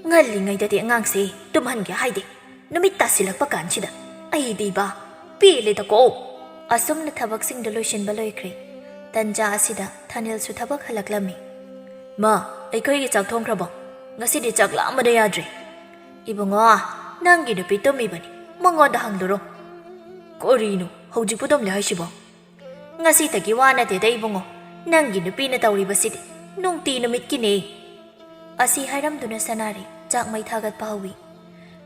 "ꯉꯜꯂꯤꯉꯩꯗꯗꯤ ꯑꯉꯥꯡꯁꯦ ꯇꯨꯝꯍꯟꯒꯦ ꯍꯥꯏꯗꯦ, ꯅꯨꯃꯤꯠ ꯇꯥꯁꯤꯜꯂꯛꯄ ꯀꯥꯟꯁꯤꯗ ꯑꯩꯗꯤꯕ!" ꯄꯦꯜꯂꯦꯗꯀꯣ꯫ ꯑꯁꯨꯝꯅ ꯊꯕꯛꯁꯤꯡꯗꯨ ꯂꯣꯏꯁꯤꯟꯕ ꯂꯣꯏꯈ꯭ꯔꯦ꯫ ꯇꯟꯖꯥ ꯑꯁꯤꯗ ꯊꯥꯅꯤꯜꯁꯨ ꯊꯕꯛ ꯍꯜꯂꯛꯂꯝꯃꯤ꯫ "ꯃꯥ, ꯑꯩꯈꯣꯏꯒꯤ ꯆꯥꯛ ꯊꯣꯡꯈ꯭ꯔꯕꯣ? ꯉꯁꯤꯗꯤ ꯆꯥꯛ ꯂꯥꯝꯕꯅ ꯌꯥꯗ꯭ꯔꯦ꯫" "ꯏꯕꯨꯡꯉꯣ, ꯅꯪꯒꯤ ꯅꯨꯄꯤ ꯇꯨꯝꯃꯤꯕꯅꯤ, ꯃꯉꯣꯟꯗ ꯍꯪꯂꯨꯔꯣ꯫" "ꯀꯔꯤꯅꯣ ꯍꯧꯖꯤꯛꯄꯨ ꯇꯨꯝꯂꯦ ꯍꯥꯏꯁꯤꯕꯣ?" "ꯉꯁꯤꯗꯒꯤ ꯋꯥ ꯅꯠꯇꯦꯗ ꯏꯕꯨꯡꯉꯣ, ꯅꯪꯒꯤ ꯅꯨꯄꯤꯅ ꯇꯧꯔꯤꯕꯁꯤꯗꯤ ꯅꯨꯡꯇꯤ ꯅꯨꯃꯤꯠꯀꯤꯅꯦ꯫" ꯑꯁꯤ ꯍꯥꯏꯔꯝꯗꯨꯅ ꯁꯅꯥꯔꯩ ꯆꯥꯛ ꯃꯩ ꯊꯥꯒꯠꯄ ꯍꯧꯏ꯫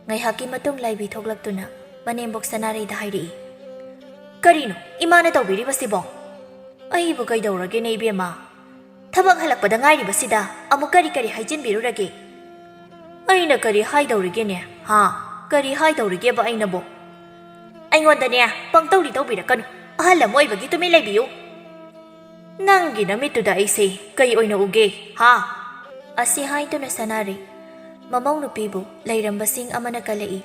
ꯉꯥꯏꯍꯥꯛꯀꯤ ꯃꯇꯨꯡ ꯂꯥꯏꯕꯤ ꯊꯣꯛꯂꯛꯇꯨꯅ ꯃꯅꯦꯝꯕꯣꯛ ꯁꯅꯥꯔꯩꯗ ꯍꯥꯏꯔꯛꯏ꯫ "ꯀꯔꯤꯅꯣ ꯏꯃꯥꯅ ꯇꯧꯕꯤꯔꯤꯕꯁꯤꯕꯣ?" "ꯑꯩꯕꯨ ꯀꯩꯗꯧꯔꯒꯦꯅꯦ ꯏꯕꯦꯝꯃ? ꯊꯕꯛ ꯍꯜꯂꯛꯄꯗ ꯉꯥꯏꯔꯤꯕꯁꯤꯗ ꯑꯃꯨꯛ ꯀꯔꯤ ꯀꯔꯤ ꯍꯥꯏꯖꯤꯟꯕꯤꯔꯨꯔꯒꯦ?" "ꯑꯩꯅ ꯀꯔꯤ ꯍꯥꯏꯗꯧꯔꯤꯒꯦꯅꯦ? ꯍꯥ? ꯀꯔꯤ ꯍꯥꯏꯗꯧꯔꯤꯒꯦꯕ ꯑꯩꯅꯕꯨ?" "ꯑꯩꯉꯣꯟꯗꯅꯦ ꯄꯪꯇꯧꯗꯤ ꯇꯧꯕꯤꯔꯛꯀꯅꯨ꯫ ꯑꯍꯜ ꯑꯃ ꯑꯣꯏꯕꯒꯤ ꯇꯨꯃꯤꯟ ꯂꯩꯕꯤꯌꯨ꯫ ꯅꯪꯒꯤ ꯅꯃꯤꯠꯇꯨꯗ ꯑꯩꯁꯦ ꯀꯩ ꯑꯣꯏꯅ ꯎꯒꯦ, ꯍꯥ?" ꯑꯁꯤ ꯍꯥꯏꯗꯨꯅ ꯁꯅꯥꯔꯩ ꯃꯃꯧ ꯅꯨꯄꯤꯕꯨ ꯂꯩꯔꯝꯕꯁꯤꯡ ꯑꯃꯅ ꯀꯜꯂꯛꯏ꯫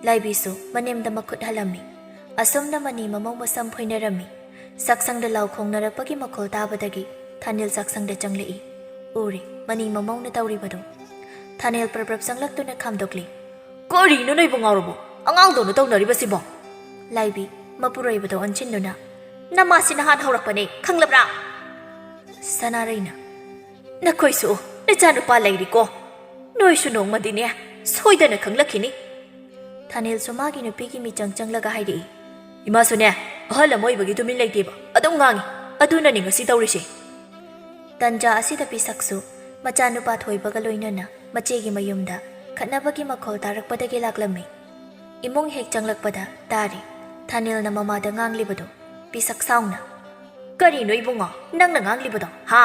ꯂꯥꯏꯕꯤꯁꯨ ꯃꯅꯦꯝꯗ ꯃꯈꯨꯠ ꯍꯜꯂꯝꯃꯤ꯫ ꯑꯁꯨꯝꯅ ꯃꯅꯤ ꯃꯃꯧ ꯃꯁꯝ ꯐꯣꯏꯅꯔꯝꯃꯤ꯫ ꯆꯥꯛꯁꯪꯗ ꯂꯥꯎ ꯈꯣꯡꯅꯔꯛꯄꯒꯤ ꯃꯈꯣꯜ ꯇꯥꯕꯗꯒꯤ ꯊꯥꯅꯤꯜ ꯆꯥꯛꯁꯪꯗ ꯆꯪꯂꯛꯏ꯫ ꯎꯔꯦ ꯃꯅꯤ ꯃꯃꯧꯅ ꯇꯧꯔꯤꯕꯗꯨ꯫ ꯊꯥꯅꯤꯜ ꯄ꯭ꯔꯞ ꯄ꯭ꯔꯞ ꯆꯪꯂꯛꯇꯨꯅ ꯈꯥꯝꯗꯣꯛꯂꯤ꯫ "ꯀꯔꯤꯅꯣ ꯅꯣꯏꯕꯨ ꯉꯥꯎꯔꯕꯣ? ꯑꯉꯥꯡꯗꯧꯅ ꯇꯧꯅꯔꯤꯕꯁꯤꯕꯣ?" ꯂꯥꯏꯕꯤ ꯃꯄꯨꯔꯣꯏꯕꯗ ꯑꯣꯟꯁꯤꯟꯗꯨꯅ, "ꯅꯃꯥꯁꯤ ꯅꯍꯥꯟ ꯍꯧꯔꯛꯄꯅꯦ, ꯈꯪꯂꯕ꯭ꯔꯥ?" ꯁꯅꯥꯔꯩꯅ, "ꯅꯈꯣꯏꯁꯨ ꯅꯆꯥꯅꯨꯄꯥ ꯂꯩꯔꯤꯀꯣ꯫ ꯅꯣꯏꯁꯨ ꯅꯣꯡꯃꯗꯤꯅꯦ ꯁꯣꯏꯗꯅ ꯈꯪꯂꯛꯈꯤꯅꯤ꯫" ꯊꯥꯅꯤꯜꯁꯨ ꯃꯥꯒꯤ ꯅꯨꯄꯤꯒꯤ ꯃꯤꯆꯪ ꯆꯪꯂꯒ ꯍꯥꯏꯔꯛꯏ꯫ "ꯏꯃꯥꯁꯨꯅꯦ ꯑꯍꯜ ꯑꯃ ꯑꯣꯏꯕꯒꯤ ꯇꯨꯃꯤꯟ ꯂꯩꯇꯦꯕ, ꯑꯗꯨꯝ ꯉꯥꯡꯉꯤ꯫ ꯑꯗꯨꯅꯅꯤ ꯉꯁꯤ ꯇꯧꯔꯤꯁꯦ꯫" ꯇꯟꯖꯥ ꯑꯁꯤꯗ ꯄꯤꯁꯛꯁꯨ ꯃꯆꯥꯅꯨꯄꯥ ꯊꯣꯏꯕꯒ ꯂꯣꯏꯅꯅ ꯃꯆꯦꯒꯤ ꯃꯌꯨꯝꯗ ꯈꯠꯅꯕꯒꯤ ꯃꯈꯣꯜ ꯇꯥꯔꯛꯄꯗꯒꯤ ꯂꯥꯛꯂꯝꯃꯤ꯫ ꯏꯃꯨꯡ ꯍꯦꯛ ꯆꯪꯂꯛꯄꯗ ꯇꯥꯔꯦ ꯊꯥꯅꯤꯜꯅ ꯃꯃꯥꯗ ꯉꯥꯡꯂꯤꯕꯗꯨ꯫ ꯄꯤꯁꯛ ꯁꯥꯎꯅ, "ꯀꯔꯤꯅꯣ ꯏꯕꯨꯡꯉꯣ ꯅꯪꯅ ꯉꯥꯡꯂꯤꯕꯗꯣ, ꯍꯥ?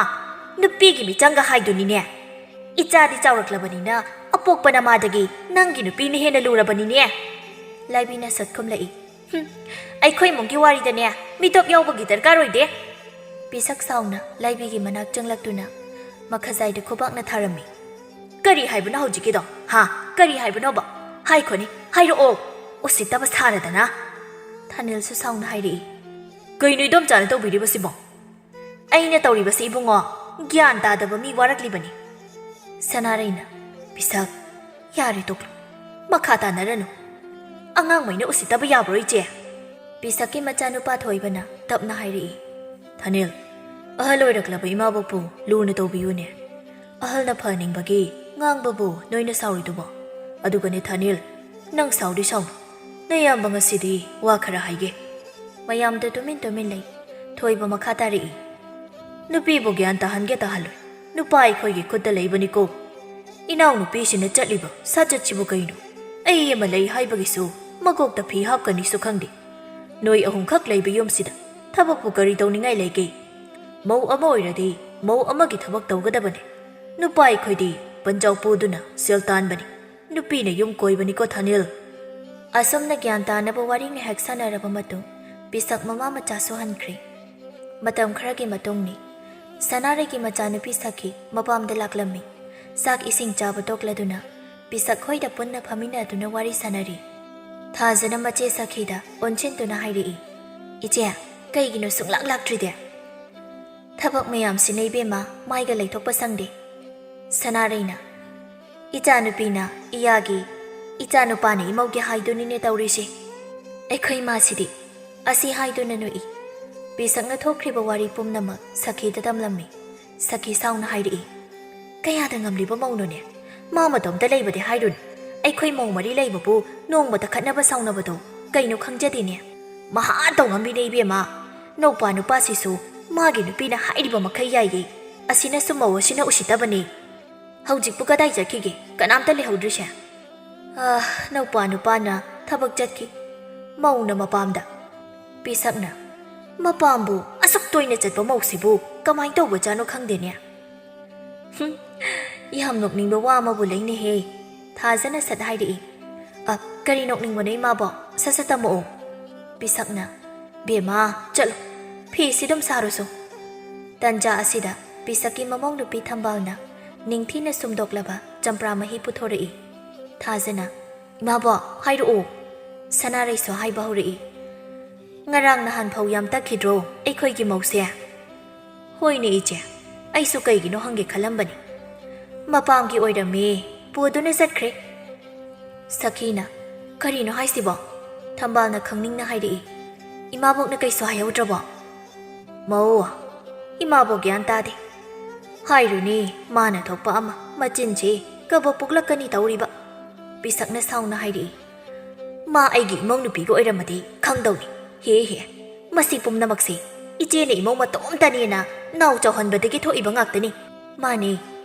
ꯅꯨꯄꯤꯒꯤ ꯃꯤꯆꯪꯒ ꯍꯥꯏꯗꯨꯅꯤꯅꯦ꯫ ꯏꯆꯥꯗꯤ ꯆꯥꯎꯔꯛꯂꯕꯅꯤꯅ ꯑꯄꯣꯛꯄ ꯅꯃꯥꯗꯒꯤ ꯅꯪꯒꯤ ꯅꯨꯄꯤꯅ ꯍꯦꯟꯅ ꯂꯨꯔꯕꯅꯤꯅꯦ꯫" ꯂꯥꯏꯕꯤꯅ ꯁꯠ ꯈꯨꯝꯂꯛꯏ꯫ "ꯍꯨꯝ, ꯑꯩꯈꯣꯏ ꯏꯃꯨꯡꯒꯤ ꯋꯥꯔꯤꯗꯅꯦ ꯃꯤꯇꯣꯞ ꯌꯥꯎꯕꯒꯤ ꯗꯔꯀꯥꯔ ꯑꯣꯏꯗꯦ꯫" ꯄꯤꯁꯛ ꯁꯥꯎꯅ ꯂꯥꯏꯕꯤꯒꯤ ꯃꯅꯥꯛ ꯆꯪꯂꯛꯇꯨꯅ ꯃꯈꯖꯥꯏꯗ ꯈꯨꯕꯥꯛꯅ ꯊꯥꯔꯝꯃꯤ꯫ "ꯀꯔꯤ ꯍꯥꯏꯕꯅꯣ ꯍꯧꯖꯤꯛꯀꯤꯗꯣ, ꯍꯥ? ꯀꯔꯤ ꯍꯥꯏꯕꯅꯣꯕ? ꯍꯥꯏꯈꯣꯅꯦ, ꯍꯥꯏꯔꯛꯑꯣ꯫ ꯎꯁꯤꯠꯇꯕ ꯁꯥꯔꯗꯅ꯫" ꯊꯥꯅꯤꯜꯁꯨ ꯁꯥꯎꯅ ꯍꯥꯏꯔꯛꯏ꯫ "ꯀꯩꯅꯣ ꯏꯗꯣꯝꯆꯥꯅ ꯇꯧꯕꯤꯔꯤꯕꯁꯤꯕꯣ?" "ꯑꯩꯅ ꯇꯧꯔꯤꯕꯁꯤ ꯏꯕꯨꯡꯉꯣ, ꯒ꯭ꯌꯥꯟ ꯇꯥꯗꯕ ꯃꯤ ꯋꯥꯔꯛꯂꯤꯕꯅꯤ꯫" ꯁꯅꯥꯔꯩꯅ, "ꯄꯤꯁꯛ, ꯌꯥꯔꯦ ꯇꯣꯛꯂꯣ꯫ ꯃꯈꯥ ꯇꯥꯅꯔꯅꯨ꯫ ꯑꯉꯥꯡꯃꯩꯅ ꯎꯁꯤꯠꯇꯕ ꯌꯥꯕ꯭ꯔꯣ ꯏꯆꯦ?" ꯄꯤꯁꯛꯀꯤ ꯃꯆꯥꯅꯨꯄꯥ ꯊꯣꯏꯕꯅ ꯇꯞꯅ ꯍꯥꯏꯔꯛꯏ, "ꯊꯥꯅꯤꯜ, ꯑꯍꯜ ꯑꯣꯏꯔꯛꯂꯕ ꯏꯃꯥꯕꯣꯛꯄꯨ ꯂꯨꯅ ꯇꯧꯕꯤꯌꯨꯅꯦ꯫ ꯑꯍꯜꯅ ꯐꯍꯟꯅꯤꯡꯕꯒꯤ ꯉꯥꯡꯕꯕꯨ ꯅꯣꯏꯅ ꯁꯥꯎꯔꯤꯗꯨꯕꯣ? ꯑꯗꯨꯒꯅꯦ ꯊꯥꯅꯤꯜ, ꯅꯪ ꯁꯥꯎꯗꯤ ꯁꯥꯎꯅꯨ꯫ ꯅꯌꯥꯝꯕ ꯉꯁꯤꯗꯤ ꯋꯥ ꯈꯔ ꯍꯥꯏꯒꯦ꯫" ꯃꯌꯥꯝꯗ ꯇꯨꯃꯤꯟ ꯇꯨꯃꯤꯟ ꯂꯩ꯫ ꯊꯣꯏꯕ ꯃꯈꯥ ꯇꯥꯔꯛꯏ, "ꯅꯨꯄꯤꯕꯨ ꯒ꯭ꯌꯥꯟ ꯇꯥꯍꯟꯒꯦ ꯇꯥꯍꯜꯂꯣꯏ꯫ ꯅꯨꯄꯥ ꯑꯩꯈꯣꯏꯒꯤ ꯈꯨꯠꯇ ꯂꯩꯕꯅꯤꯀꯣ꯫ ꯏꯅꯥꯎꯅꯨꯄꯤꯁꯤꯅ ꯆꯠꯂꯤꯕ ꯁꯥꯖꯠꯁꯤꯕꯨ ꯀꯩꯅꯣ? ꯑꯩ ꯑꯃ ꯂꯩ ꯍꯥꯏꯕꯒꯤꯁꯨ ꯃꯀꯣꯛꯇ ꯐꯤ ꯍꯥꯞꯀꯅꯤꯁꯨ ꯈꯪꯗꯦ꯫ ꯅꯣꯏ ꯑꯍꯨꯝꯈꯛ ꯂꯩꯕ ꯌꯨꯝꯁꯤꯗ ꯊꯕꯛꯄꯨ ꯀꯔꯤ ꯇꯧꯅꯤꯡꯉꯥꯏ ꯂꯩꯒꯦ? ꯃꯧ ꯑꯃ ꯑꯣꯏꯔꯗꯤ ꯃꯧ ꯑꯃꯒꯤ ꯊꯕꯛ ꯇꯧꯒꯗꯕꯅꯤ꯫ ꯅꯨꯄꯥ ꯑꯩꯈꯣꯏꯗꯤ ꯄꯟꯖꯥꯎ ꯄꯨꯗꯨꯅ ꯁꯦꯜ ꯇꯥꯟꯕꯅꯤ꯫ ꯅꯨꯄꯤꯅ ꯌꯨꯝ ꯀꯣꯏꯕꯅꯤꯀꯣ ꯊꯥꯅꯤꯜ꯫" ꯑꯁꯨꯝꯅ ꯒ꯭ꯌꯥꯟ ꯇꯥꯅꯕ ꯋꯥꯔꯤ ꯉꯥꯏꯍꯥꯛ ꯁꯥꯟꯅꯔꯕ ꯃꯇꯨꯡ, ꯄꯤꯁꯛ ꯃꯃꯥ ꯃꯆꯥꯁꯨ ꯍꯟꯈ꯭ꯔꯦ꯫ ꯃꯇꯝ ꯈꯔꯒꯤ ꯃꯇꯨꯡꯅꯤ꯫ ꯁꯅꯥꯔꯩꯒꯤ ꯃꯆꯥꯅꯨꯄꯤ ꯁꯈꯤ ꯃꯄꯥꯝꯗ ꯂꯥꯛꯂꯝꯃꯤ꯫ ꯆꯥꯛ ꯏꯁꯤꯡ ꯆꯥꯕ ꯇꯣꯛꯂꯗꯨꯅ ꯄꯤꯁꯛ ꯈꯣꯏꯗ ꯄꯨꯟꯅ ꯐꯝꯃꯤꯟꯅꯗꯨꯅ ꯋꯥꯔꯤ ꯁꯥꯟꯅꯔꯤ꯫ ꯊꯥꯖꯅ ꯃꯆꯦ ꯁꯈꯤꯗ ꯑꯣꯟꯁꯤꯟꯗꯨꯅ ꯍꯥꯏꯔꯛꯏ, "ꯏꯆꯦ, ꯀꯩꯒꯤꯅꯣ ꯁꯨꯡꯂꯥꯛ ꯂꯥꯛꯇ꯭ꯔꯤꯗꯤ?" "ꯊꯕꯛ ꯃꯌꯥꯝꯁꯤꯅ ꯏꯕꯦꯝꯃ ꯃꯥꯏꯒ ꯂꯩꯊꯣꯛꯄ ꯁꯪꯗꯦ꯫" ꯁꯅꯥꯔꯩꯅ, "ꯏꯆꯥꯅꯨꯄꯤꯅ ꯏꯌꯥꯒꯤ, ꯏꯆꯥꯅꯨꯄꯥꯅ ꯏꯃꯧꯒꯤ ꯍꯥꯏꯗꯨꯅꯤꯅꯦ ꯇꯧꯔꯤꯁꯦ꯫ ꯑꯩꯈꯣꯏ ꯃꯥꯁꯤꯗꯤ꯫" ꯑꯁꯤ ꯍꯥꯏꯗꯨꯅ ꯅꯣꯛꯏ꯫ ꯄꯤꯁꯛꯅ ꯊꯣꯛꯈ꯭ꯔꯤꯕ ꯋꯥꯔꯤ ꯄꯨꯝꯅꯃꯛ ꯁꯈꯤꯗ ꯇꯝꯂꯝꯃꯤ꯫ ꯁꯈꯤ ꯁꯥꯎꯅ ꯍꯥꯏꯔꯛꯏ, "ꯀꯌꯥꯗ ꯉꯝꯂꯤꯕ ꯃꯧꯅꯣꯅꯦ? ꯃꯥ ꯃꯇꯣꯝꯇ ꯂꯩꯕꯗꯤ ꯍꯥꯏꯔꯨꯅꯨ꯫ ꯑꯩꯈꯣꯏ ꯃꯧ ꯃꯔꯤ ꯂꯩꯕꯕꯨ ꯅꯣꯡꯃꯇ ꯈꯠꯅꯕ ꯁꯥꯎꯅꯕꯗꯣ ꯀꯩꯅꯣ ꯈꯪꯖꯗꯦꯅꯦ꯫ ꯃꯍꯥ ꯇꯧꯉꯝꯕꯤꯅꯦ ꯏꯕꯦꯝꯃ꯫ ꯅꯧꯄꯥ ꯅꯨꯄꯥꯁꯤꯁꯨ ꯃꯥꯒꯤ ꯅꯨꯄꯤꯅ ꯍꯥꯏꯔꯤꯕ ꯃꯈꯩ ꯌꯥꯏꯌꯦ꯫ ꯑꯁꯤꯅꯁꯨ ꯃꯧ ꯑꯁꯤꯅ ꯎꯁꯤꯠꯇꯕꯅꯦ꯫ ꯍꯧꯖꯤꯛꯄꯨ ꯀꯗꯥꯏ ꯆꯠꯈꯤꯒꯦ? ꯀꯅꯥꯝꯇ ꯂꯩꯍꯧꯗ꯭ꯔꯤꯁꯦ꯫" "ꯑꯥ, ꯅꯧꯄꯥ ꯅꯨꯄꯥꯅ ꯊꯕꯛ ꯆꯠꯈꯤ, ꯃꯧꯅ ꯃꯄꯥꯝꯗ꯫" ꯄꯤꯁꯛꯅ, "ꯃꯄꯥꯝꯕꯨ ꯑꯁꯨꯛ ꯇꯣꯏꯅ ꯆꯠꯄ ꯃꯧꯁꯤꯕꯨ ꯀꯃꯥꯏꯅ ꯇꯧꯕꯖꯥꯠꯅꯣ ꯈꯪꯗꯦꯅꯦ꯫" "ꯍꯨꯝ, ꯌꯥꯝ ꯅꯣꯛꯅꯤꯡꯕ ꯋꯥ ꯑꯃꯕꯨ ꯂꯩꯅꯦꯍꯦ꯫" ꯊꯥꯖꯅ ꯁꯠ ꯍꯥꯏꯔꯛꯏ꯫ "ꯑ, ꯀꯔꯤ ꯅꯣꯛꯅꯤꯡꯕꯅꯣ ꯏꯃꯥꯕꯣ? ꯁꯠ ꯁꯠ ꯇꯝꯃꯛꯑꯣ꯫" ꯄꯤꯁꯛꯅ, "ꯕꯦꯝꯃ, ꯆꯠꯂꯣ, ꯐꯤꯁꯤ ꯑꯗꯨꯝ ꯁꯥꯔꯨꯁꯣ꯫" ꯇꯟꯖꯥ ꯑꯁꯤꯗ ꯄꯤꯁꯛꯀꯤ ꯃꯃꯧ ꯅꯨꯄꯤ ꯊꯝꯕꯥꯜꯅ ꯅꯤꯡꯊꯤꯅ ꯁꯨꯝꯗꯣꯛꯂꯕ ꯆꯝꯄ꯭ꯔꯥ ꯃꯍꯤ ꯄꯨꯊꯣꯔꯛꯏ꯫ ꯊꯥꯖꯅ, "ꯏꯃꯥꯕꯣꯛ, ꯍꯥꯏꯔꯛꯑꯣ꯫" ꯁꯅꯥꯔꯩꯁꯨ ꯍꯥꯏꯕ ꯍꯧꯔꯛꯏ꯫ "ꯉꯔꯥꯡ ꯅꯍꯥꯟ ꯐꯧ ꯌꯥꯝ ꯇꯛꯈꯤꯗ꯭ꯔꯣ ꯑꯩꯈꯣꯏꯒꯤ ꯃꯧꯁꯦ?" "ꯍꯣꯏꯅꯦ ꯏꯆꯦ, ꯑꯩꯁꯨ ꯀꯩꯒꯤꯅꯣ ꯍꯪꯒꯦ ꯈꯜꯂꯝꯕꯅꯤ꯫ ꯃꯄꯥꯝꯒꯤ ꯑꯣꯏꯔꯝꯃꯦ, ꯄꯨꯗꯨꯅ ꯆꯠꯈ꯭ꯔꯦ꯫" ꯁꯈꯤꯅ, "ꯀꯔꯤꯅꯣ ꯍꯥꯏꯁꯤꯕꯣ?" ꯊꯝꯕꯥꯜꯅ ꯈꯪꯅꯤꯡꯅ ꯍꯥꯏꯔꯛꯏ꯫ ꯏꯃꯥꯕꯣꯛꯅ ꯀꯩꯁꯨ ꯍꯥꯏꯍꯧꯗ꯭ꯔꯕꯣ? ꯃꯧ, ꯏꯃꯥꯕꯣꯛ ꯒ꯭ꯌꯥꯟ ꯇꯥꯗꯦ꯫ ꯍꯥꯏꯔꯨꯅꯤ, ꯃꯥꯅ ꯊꯣꯛꯄ ꯑꯃ, ꯃꯆꯤꯟꯁꯤ ꯀꯕꯣꯛ ꯄꯣꯛꯂꯛꯀꯅꯤ ꯇꯧꯔꯤꯕ꯫ ꯄꯤꯁꯛꯅ ꯁꯥꯎꯅ ꯍꯥꯏꯔꯛꯏ꯫ ꯃꯥ ꯑꯩꯒꯤ ꯏꯃꯧ ꯅꯨꯄꯤꯒ ꯑꯣꯏꯔꯝꯃꯗꯤ ꯈꯪꯗꯧꯅꯤ꯫ ꯍꯦ ꯍꯦ, ꯃꯁꯤ ꯄꯨꯝꯅꯃꯛꯁꯤ ꯏꯆꯦꯅ ꯏꯃꯧ ꯃꯇꯣꯝꯇꯅꯦꯅ ꯅꯥꯎ ꯆꯥꯎꯍꯟꯕꯗꯒꯤ ꯊꯣꯛꯏꯕ ꯉꯥꯛꯇꯅꯤ꯫ ꯃꯥꯅꯦ,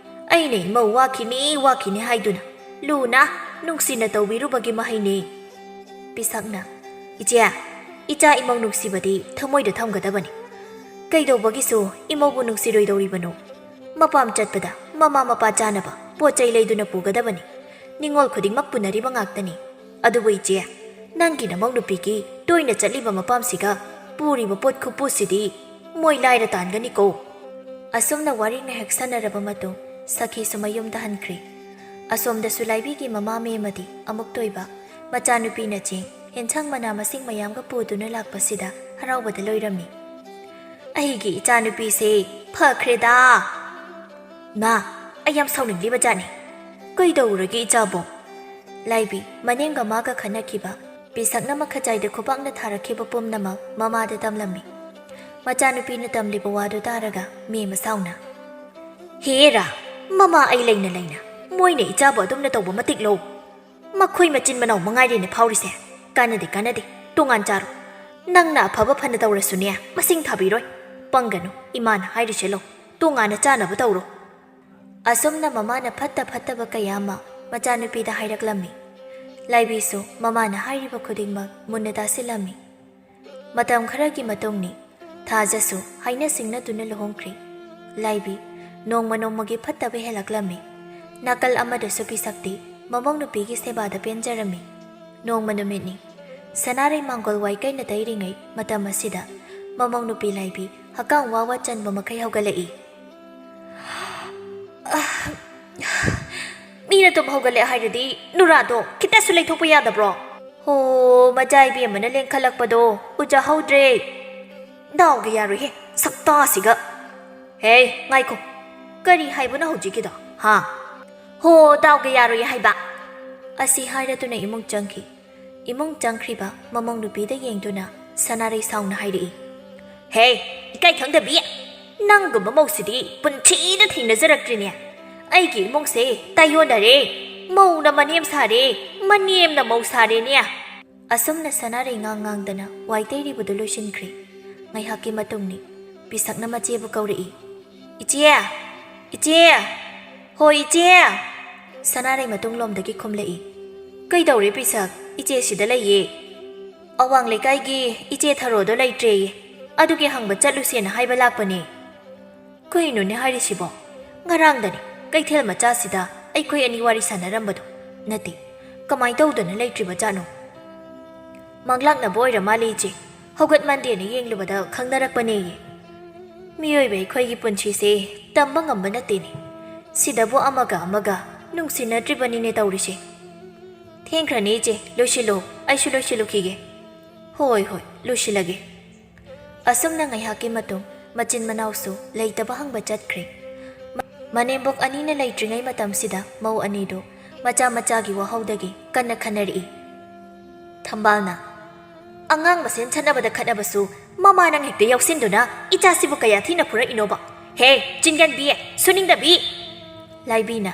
ꯑꯩꯅ ꯏꯃꯧ ꯋꯥꯈꯤꯅꯤ, ꯋꯥꯈꯤꯅꯤ ꯍꯥꯏꯗꯨꯅ ꯂꯨꯅ, ꯅꯨꯡꯁꯤꯅ ꯇꯧꯕꯤꯔꯨꯕꯒꯤ ꯃꯍꯩꯅꯦ꯫ ꯄꯤꯁꯛꯅ, ꯏꯆꯦ, ꯏꯆꯥ ꯏꯃꯧ ꯅꯨꯡꯁꯤꯕꯗꯤ ꯊꯃꯣꯏꯗ ꯊꯝꯒꯗꯕꯅꯤ꯫ ꯀꯩꯗꯧꯕꯒꯤꯁꯨ ꯏꯃꯧꯕꯨ ꯅꯨꯡꯁꯤꯔꯣꯏꯗꯧꯔꯤꯕꯅꯣ? ꯃꯄꯥꯝ ꯆꯠꯄꯗ ꯃꯃꯥ ꯃꯄꯥ ꯆꯥꯅꯕ ꯄꯣꯠ ꯆꯩ ꯂꯩꯗꯨꯅ ꯄꯨꯒꯗꯕꯅꯤ꯫ ꯅꯤꯡꯉꯣꯜ ꯈꯨꯗꯤꯡꯃꯛ ꯄꯨꯅꯔꯤꯕ ꯉꯥꯛꯇꯅꯤ꯫ ꯑꯗꯨꯕꯨ ꯏꯆꯦ, ꯅꯪꯒꯤ ꯅꯃꯧ ꯅꯨꯄꯤꯒꯤ ꯇꯣꯏꯅ ꯆꯠꯂꯤꯕ ꯃꯄꯥꯝꯁꯤꯒ ꯄꯨꯔꯤꯕ ꯄꯣꯠ ꯈꯨꯄꯨꯁꯤꯗꯤ ꯃꯣꯏ ꯂꯥꯏꯔ ꯇꯥꯟꯒꯅꯤꯀꯣ꯫ ꯑꯁꯨꯝꯅ ꯋꯥꯔꯤ ꯉꯥꯏꯍꯥꯛ ꯁꯥꯟꯅꯔꯕ ꯃꯇꯨꯡ, ꯁꯈꯤꯁꯨ ꯃꯌꯨꯝꯗ ꯍꯟꯈ꯭ꯔꯦ꯫ ꯑꯁꯣꯝꯗꯁꯨ ꯂꯥꯏꯕꯤꯒꯤ ꯃꯃꯥ ꯃꯦꯝꯃꯗꯤ ꯑꯃꯨꯛ ꯇꯣꯏꯕ, ꯃꯆꯥꯅꯨꯄꯤꯅ ꯆꯦꯡ, ꯑꯦꯟꯁꯥꯡ ꯃꯅꯥ ꯃꯁꯤꯡ ꯃꯌꯥꯝꯒ ꯄꯨꯗꯨꯅ ꯂꯥꯛꯄꯁꯤꯗ ꯍꯔꯥꯎꯕꯗ ꯂꯣꯏꯔꯝꯃꯤ꯫ "ꯑꯩꯒꯤ ꯏꯆꯥꯅꯨꯄꯤꯁꯦ ꯐꯈ꯭ꯔꯦꯗꯥ!" "ꯃꯥ, ꯑꯩ ꯌꯥꯝ ꯁꯥꯎꯅꯤꯡꯂꯤꯕ ꯖꯥꯠꯅꯤ꯫ ꯀꯩꯗꯧꯔꯒꯦ ꯏꯆꯥꯕꯣ?" ꯂꯥꯏꯕꯤ, ꯃꯅꯦꯝꯒ ꯃꯥꯒ ꯈꯟꯅꯈꯤꯕ, ꯄꯤꯁꯛꯅ ꯃꯈꯖꯥꯏꯗ ꯈꯨꯕꯥꯛꯅ ꯊꯥꯔꯛꯈꯤꯕ ꯄꯨꯝꯅꯃꯛ ꯃꯃꯥꯗ ꯇꯝꯂꯝꯃꯤ꯫ ꯃꯆꯥꯅꯨꯄꯤꯅ ꯇꯝꯂꯤꯕ ꯋꯥꯗꯨ ꯇꯥꯔꯒ ꯃꯦꯝꯃ ꯁꯥꯎꯅ, "ꯍꯦꯔꯥ, ꯃꯃꯥ ꯑꯩ ꯂꯩꯅ ꯂꯩꯅ ꯃꯣꯏꯅ ꯏꯆꯥꯕꯨ ꯑꯗꯨꯝꯅ ꯇꯧꯕ ꯃꯇꯤꯛ ꯂꯧ꯫ ꯃꯈꯣꯏ ꯃꯆꯤꯟ ꯃꯅꯥꯎ ꯃꯉꯥꯏꯔꯦꯅꯦ ꯐꯥꯎꯔꯤꯁꯦ꯫ ꯀꯥꯟꯅꯗꯦ, ꯀꯥꯟꯅꯗꯦ, ꯇꯣꯉꯥꯟ ꯆꯥꯔꯣ꯫ ꯅꯪꯅ ꯑꯐꯕ ꯐꯅ ꯇꯧꯔꯁꯨꯅꯦ, ꯃꯁꯤꯡ ꯊꯥꯕꯤꯔꯣꯏ꯫ ꯄꯪꯒꯅꯨ, ꯏꯃꯥꯅ ꯍꯥꯏꯔꯤꯁꯦ ꯂꯧ, ꯇꯣꯉꯥꯟꯅ ꯆꯥꯅꯕ ꯇꯧꯔꯣ"꯫ ꯑꯁꯨꯝꯅ ꯃꯃꯥꯅ ꯐꯠꯇ ꯐꯠꯇꯕ ꯀꯌꯥ ꯑꯃ ꯃꯆꯥꯅꯨꯄꯤꯗ ꯍꯥꯏꯔꯛꯂꯝꯃꯤ꯫ ꯂꯥꯏꯕꯤꯁꯨ ꯃꯃꯥꯅ ꯍꯥꯏꯔꯤꯕ ꯈꯨꯗꯤꯡꯃꯛ ꯃꯨꯟꯅ ꯇꯥꯁꯤꯜꯂꯝꯃꯤ꯫ ꯃꯇꯝ ꯈꯔꯒꯤ ꯃꯇꯨꯡꯅꯤ, ꯊꯥꯖꯁꯨ ꯍꯥꯏꯅ ꯁꯤꯡꯅꯗꯨꯅ ꯂꯨꯍꯣꯡꯈ꯭ꯔꯦ꯫ ꯂꯥꯏꯕꯤ ꯅꯣꯡꯃ ꯅꯣꯡꯃꯒꯤ ꯐꯠꯇꯕ ꯍꯦꯜꯂꯛꯂꯝꯃꯤ꯫ ꯅꯥꯀꯜ ꯑꯃꯗꯁꯨ ꯄꯤꯁꯛꯇꯤ ꯃꯃꯧ ꯅꯨꯄꯤꯒꯤ ꯁꯦꯕꯥꯗ ꯄꯦꯟꯖꯔꯝꯃꯤ꯫ ꯅꯣꯡꯃ ꯅꯨꯃꯤꯠꯅꯤ, ꯁꯅꯥꯔꯩ ꯃꯥꯡꯒꯣꯜ ꯋꯥꯏ ꯀꯩꯅ ꯇꯩꯔꯤꯉꯩ ꯃꯇꯝ ꯑꯁꯤꯗ ꯃꯃꯧ ꯅꯨꯄꯤ ꯂꯥꯏꯕꯤ ꯍꯛꯀꯥꯝ ꯋꯥ ꯋꯥ ꯆꯟꯕ ꯃꯈꯩ ꯍꯧꯒꯠꯂꯛꯏ꯫ "ꯃꯤꯅ ꯇꯨꯝ ꯍꯧꯒꯠꯂꯦ ꯍꯥꯏꯔꯗꯤ ꯅꯨꯔꯥꯗꯣ ꯈꯤꯇꯁꯨ ꯂꯩꯊꯣꯛꯄ ꯌꯥꯗꯕ꯭ꯔꯣ?" "ꯍꯣ, ꯃꯆꯥ ꯏꯕꯦꯝꯃꯅ ꯂꯦꯡꯈꯠꯂꯛꯄꯗꯣ ꯎꯖꯍꯧꯗ꯭ꯔꯦ꯫ ꯗꯥꯎꯒ ꯌꯥꯔꯣꯏꯍꯦ, ꯁꯛꯇꯥꯁꯤꯒ!" "ꯍꯦ, ꯉꯥꯏꯈꯣ, ꯀꯔꯤ ꯍꯥꯏꯕꯅꯣ ꯍꯧꯖꯤꯛꯀꯤꯗꯣ, ꯍꯥ?" "ꯍꯣ, ꯗꯥꯎꯒ ꯌꯥꯔꯣꯏ ꯍꯥꯏꯕ!" ꯑꯁꯤ ꯍꯥꯏꯔꯗꯨꯅ ꯏꯃꯨꯡ ꯆꯪꯈꯤ꯫ ꯏꯃꯨꯡ ꯆꯪꯈ꯭ꯔꯤꯕ ꯃꯃꯧ ꯅꯨꯄꯤꯗ ꯌꯦꯡꯗꯨꯅ ꯁꯅꯥꯔꯩ ꯁꯥꯎꯅ ꯍꯥꯏꯔꯛꯏ꯫ "ꯍꯦ, ꯏꯀꯥꯏ ꯈꯪꯗꯕꯤ! ꯅꯪꯒꯨꯝꯕ ꯃꯧꯁꯤꯗꯤ ꯄꯨꯟꯁꯤꯗ ꯊꯦꯡꯅꯖꯔꯛꯇ꯭ꯔꯤꯅꯦ꯫ ꯑꯩꯒꯤ ꯏꯃꯨꯡꯁꯦ ꯇꯥꯏꯌꯣꯟꯅꯔꯦ꯫ ꯃꯧꯅ ꯃꯅꯦꯝ ꯁꯥꯔꯦ, ꯃꯅꯦꯝꯅ ꯃꯧ ꯁꯥꯔꯦꯅꯦ꯫" ꯑꯁꯨꯝꯅ ꯁꯅꯥꯔꯩ ꯉꯥꯡ ꯉꯥꯡꯗꯅ ꯋꯥꯏ ꯇꯩꯔꯤꯕꯗꯨ ꯂꯣꯏꯁꯤꯟꯈ꯭ꯔꯦ꯫ ꯉꯥꯏꯍꯥꯛꯀꯤ ꯃꯇꯨꯡꯅꯤ꯫ ꯄꯤꯁꯛꯅ ꯃꯆꯦꯕꯨ ꯀꯧꯔꯛꯏ꯫ "ꯏꯆꯦ! ꯏꯆꯦ!" "ꯍꯣꯏ, ꯏꯆꯦ!" ꯁꯅꯥꯔꯩ ꯃꯇꯨꯡꯂꯣꯝꯗꯒꯤ ꯈꯨꯝꯂꯛꯏ꯫ "ꯀꯩꯗꯧꯔꯦ ꯄꯤꯁꯛ? ꯏꯆꯦ ꯁꯤꯗ ꯂꯩꯌꯦ꯫ ꯑꯋꯥꯡ ꯂꯩꯀꯥꯏꯒꯤ ꯏꯆꯦ ꯊꯔꯣꯗꯣ ꯂꯩꯇ꯭ꯔꯦꯌꯦ꯫ ꯑꯗꯨꯒꯤ ꯍꯪꯕ ꯆꯠꯂꯨꯁꯦꯅ ꯍꯥꯏꯕ ꯂꯥꯛꯄꯅꯦ꯫" "ꯀꯩꯅꯣꯅꯦ ꯍꯥꯏꯔꯤꯁꯤꯕꯣ? ꯉꯔꯥꯡꯗꯅꯦ ꯀꯩꯊꯦꯜ ꯃꯆꯥꯁꯤꯗ ꯑꯩꯈꯣꯏ ꯑꯅꯤ ꯋꯥꯔꯤ ꯁꯥꯟꯅꯔꯝꯕꯗꯣ꯫ ꯅꯠꯇꯦ, ꯀꯃꯥꯏ ꯇꯧꯗꯅ ꯂꯩꯇ꯭ꯔꯤꯕ ꯖꯥꯠꯅꯣ? ꯃꯪꯂꯥꯛꯅꯕ ꯑꯣꯏꯔ ꯃꯥꯜꯂꯦ ꯏꯆꯦ꯫ ꯍꯧꯒꯠꯃꯟꯗꯦꯅ ꯌꯦꯡꯂꯨꯕꯗ ꯈꯪꯅꯔꯛꯄꯅꯦꯌꯦ꯫ ꯃꯤꯑꯣꯏꯕ ꯑꯩꯈꯣꯏꯒꯤ ꯄꯨꯟꯁꯤꯁꯦ ꯇꯝꯕ ꯉꯝꯕ ꯅꯠꯇꯦꯅꯦ꯫ ꯁꯤꯗꯕꯨ ꯑꯃꯒ ꯑꯃꯒ ꯅꯨꯡꯁꯤꯅꯗ꯭ꯔꯤꯕꯅꯤꯅꯦ ꯇꯧꯔꯤꯁꯦ꯫ ꯊꯦꯡꯈ꯭ꯔꯅꯤ ꯏꯆꯦ, ꯂꯣꯏꯁꯤꯜꯂꯣ, ꯑꯩꯁꯨ ꯂꯣꯏꯁꯤꯜꯂꯨꯈꯤꯒꯦ꯫" "ꯍꯣꯏ ꯍꯣꯏ, ꯂꯣꯏꯁꯤꯜꯂꯒꯦ꯫" ꯑꯁꯨꯝꯅ ꯉꯥꯏꯍꯥꯛꯀꯤ ꯃꯇꯨꯡ ꯃꯆꯤꯟ ꯃꯅꯥꯎꯁꯨ ꯂꯩꯇꯕ ꯍꯪꯕ ꯆꯠꯈ꯭ꯔꯦ꯫ ꯃ-, ꯃꯅꯦꯝꯕꯣꯛ ꯑꯅꯤꯅ ꯂꯩꯇ꯭ꯔꯤꯉꯩ ꯃꯇꯝꯁꯤꯗ ꯃꯧ ꯑꯅꯤꯗꯨ ꯃꯆꯥ ꯃꯆꯥꯒꯤ ꯋꯥꯍꯧꯗꯒꯤ ꯀꯟꯅ ꯈꯟꯅꯔꯛꯏ꯫ ꯊꯝꯕꯥꯜꯅ, "ꯑꯉꯥꯡ ꯃꯁꯦꯟ ꯈꯠꯅꯕꯗ ꯈꯠꯅꯕꯁꯨ ꯃꯃꯥ ꯅꯪ ꯍꯦꯛꯇ ꯌꯥꯎꯁꯤꯟꯗꯨꯅ ꯏꯆꯥꯁꯤꯕꯨ ꯀꯌꯥ ꯊꯤꯅ ꯐꯨꯔꯛꯏꯅꯣꯕ? ꯍꯦ, ꯆꯤꯟꯒꯟꯕꯤ, ꯁꯨꯅꯤꯡꯗꯕꯤ!" ꯂꯥꯏꯕꯤꯅ,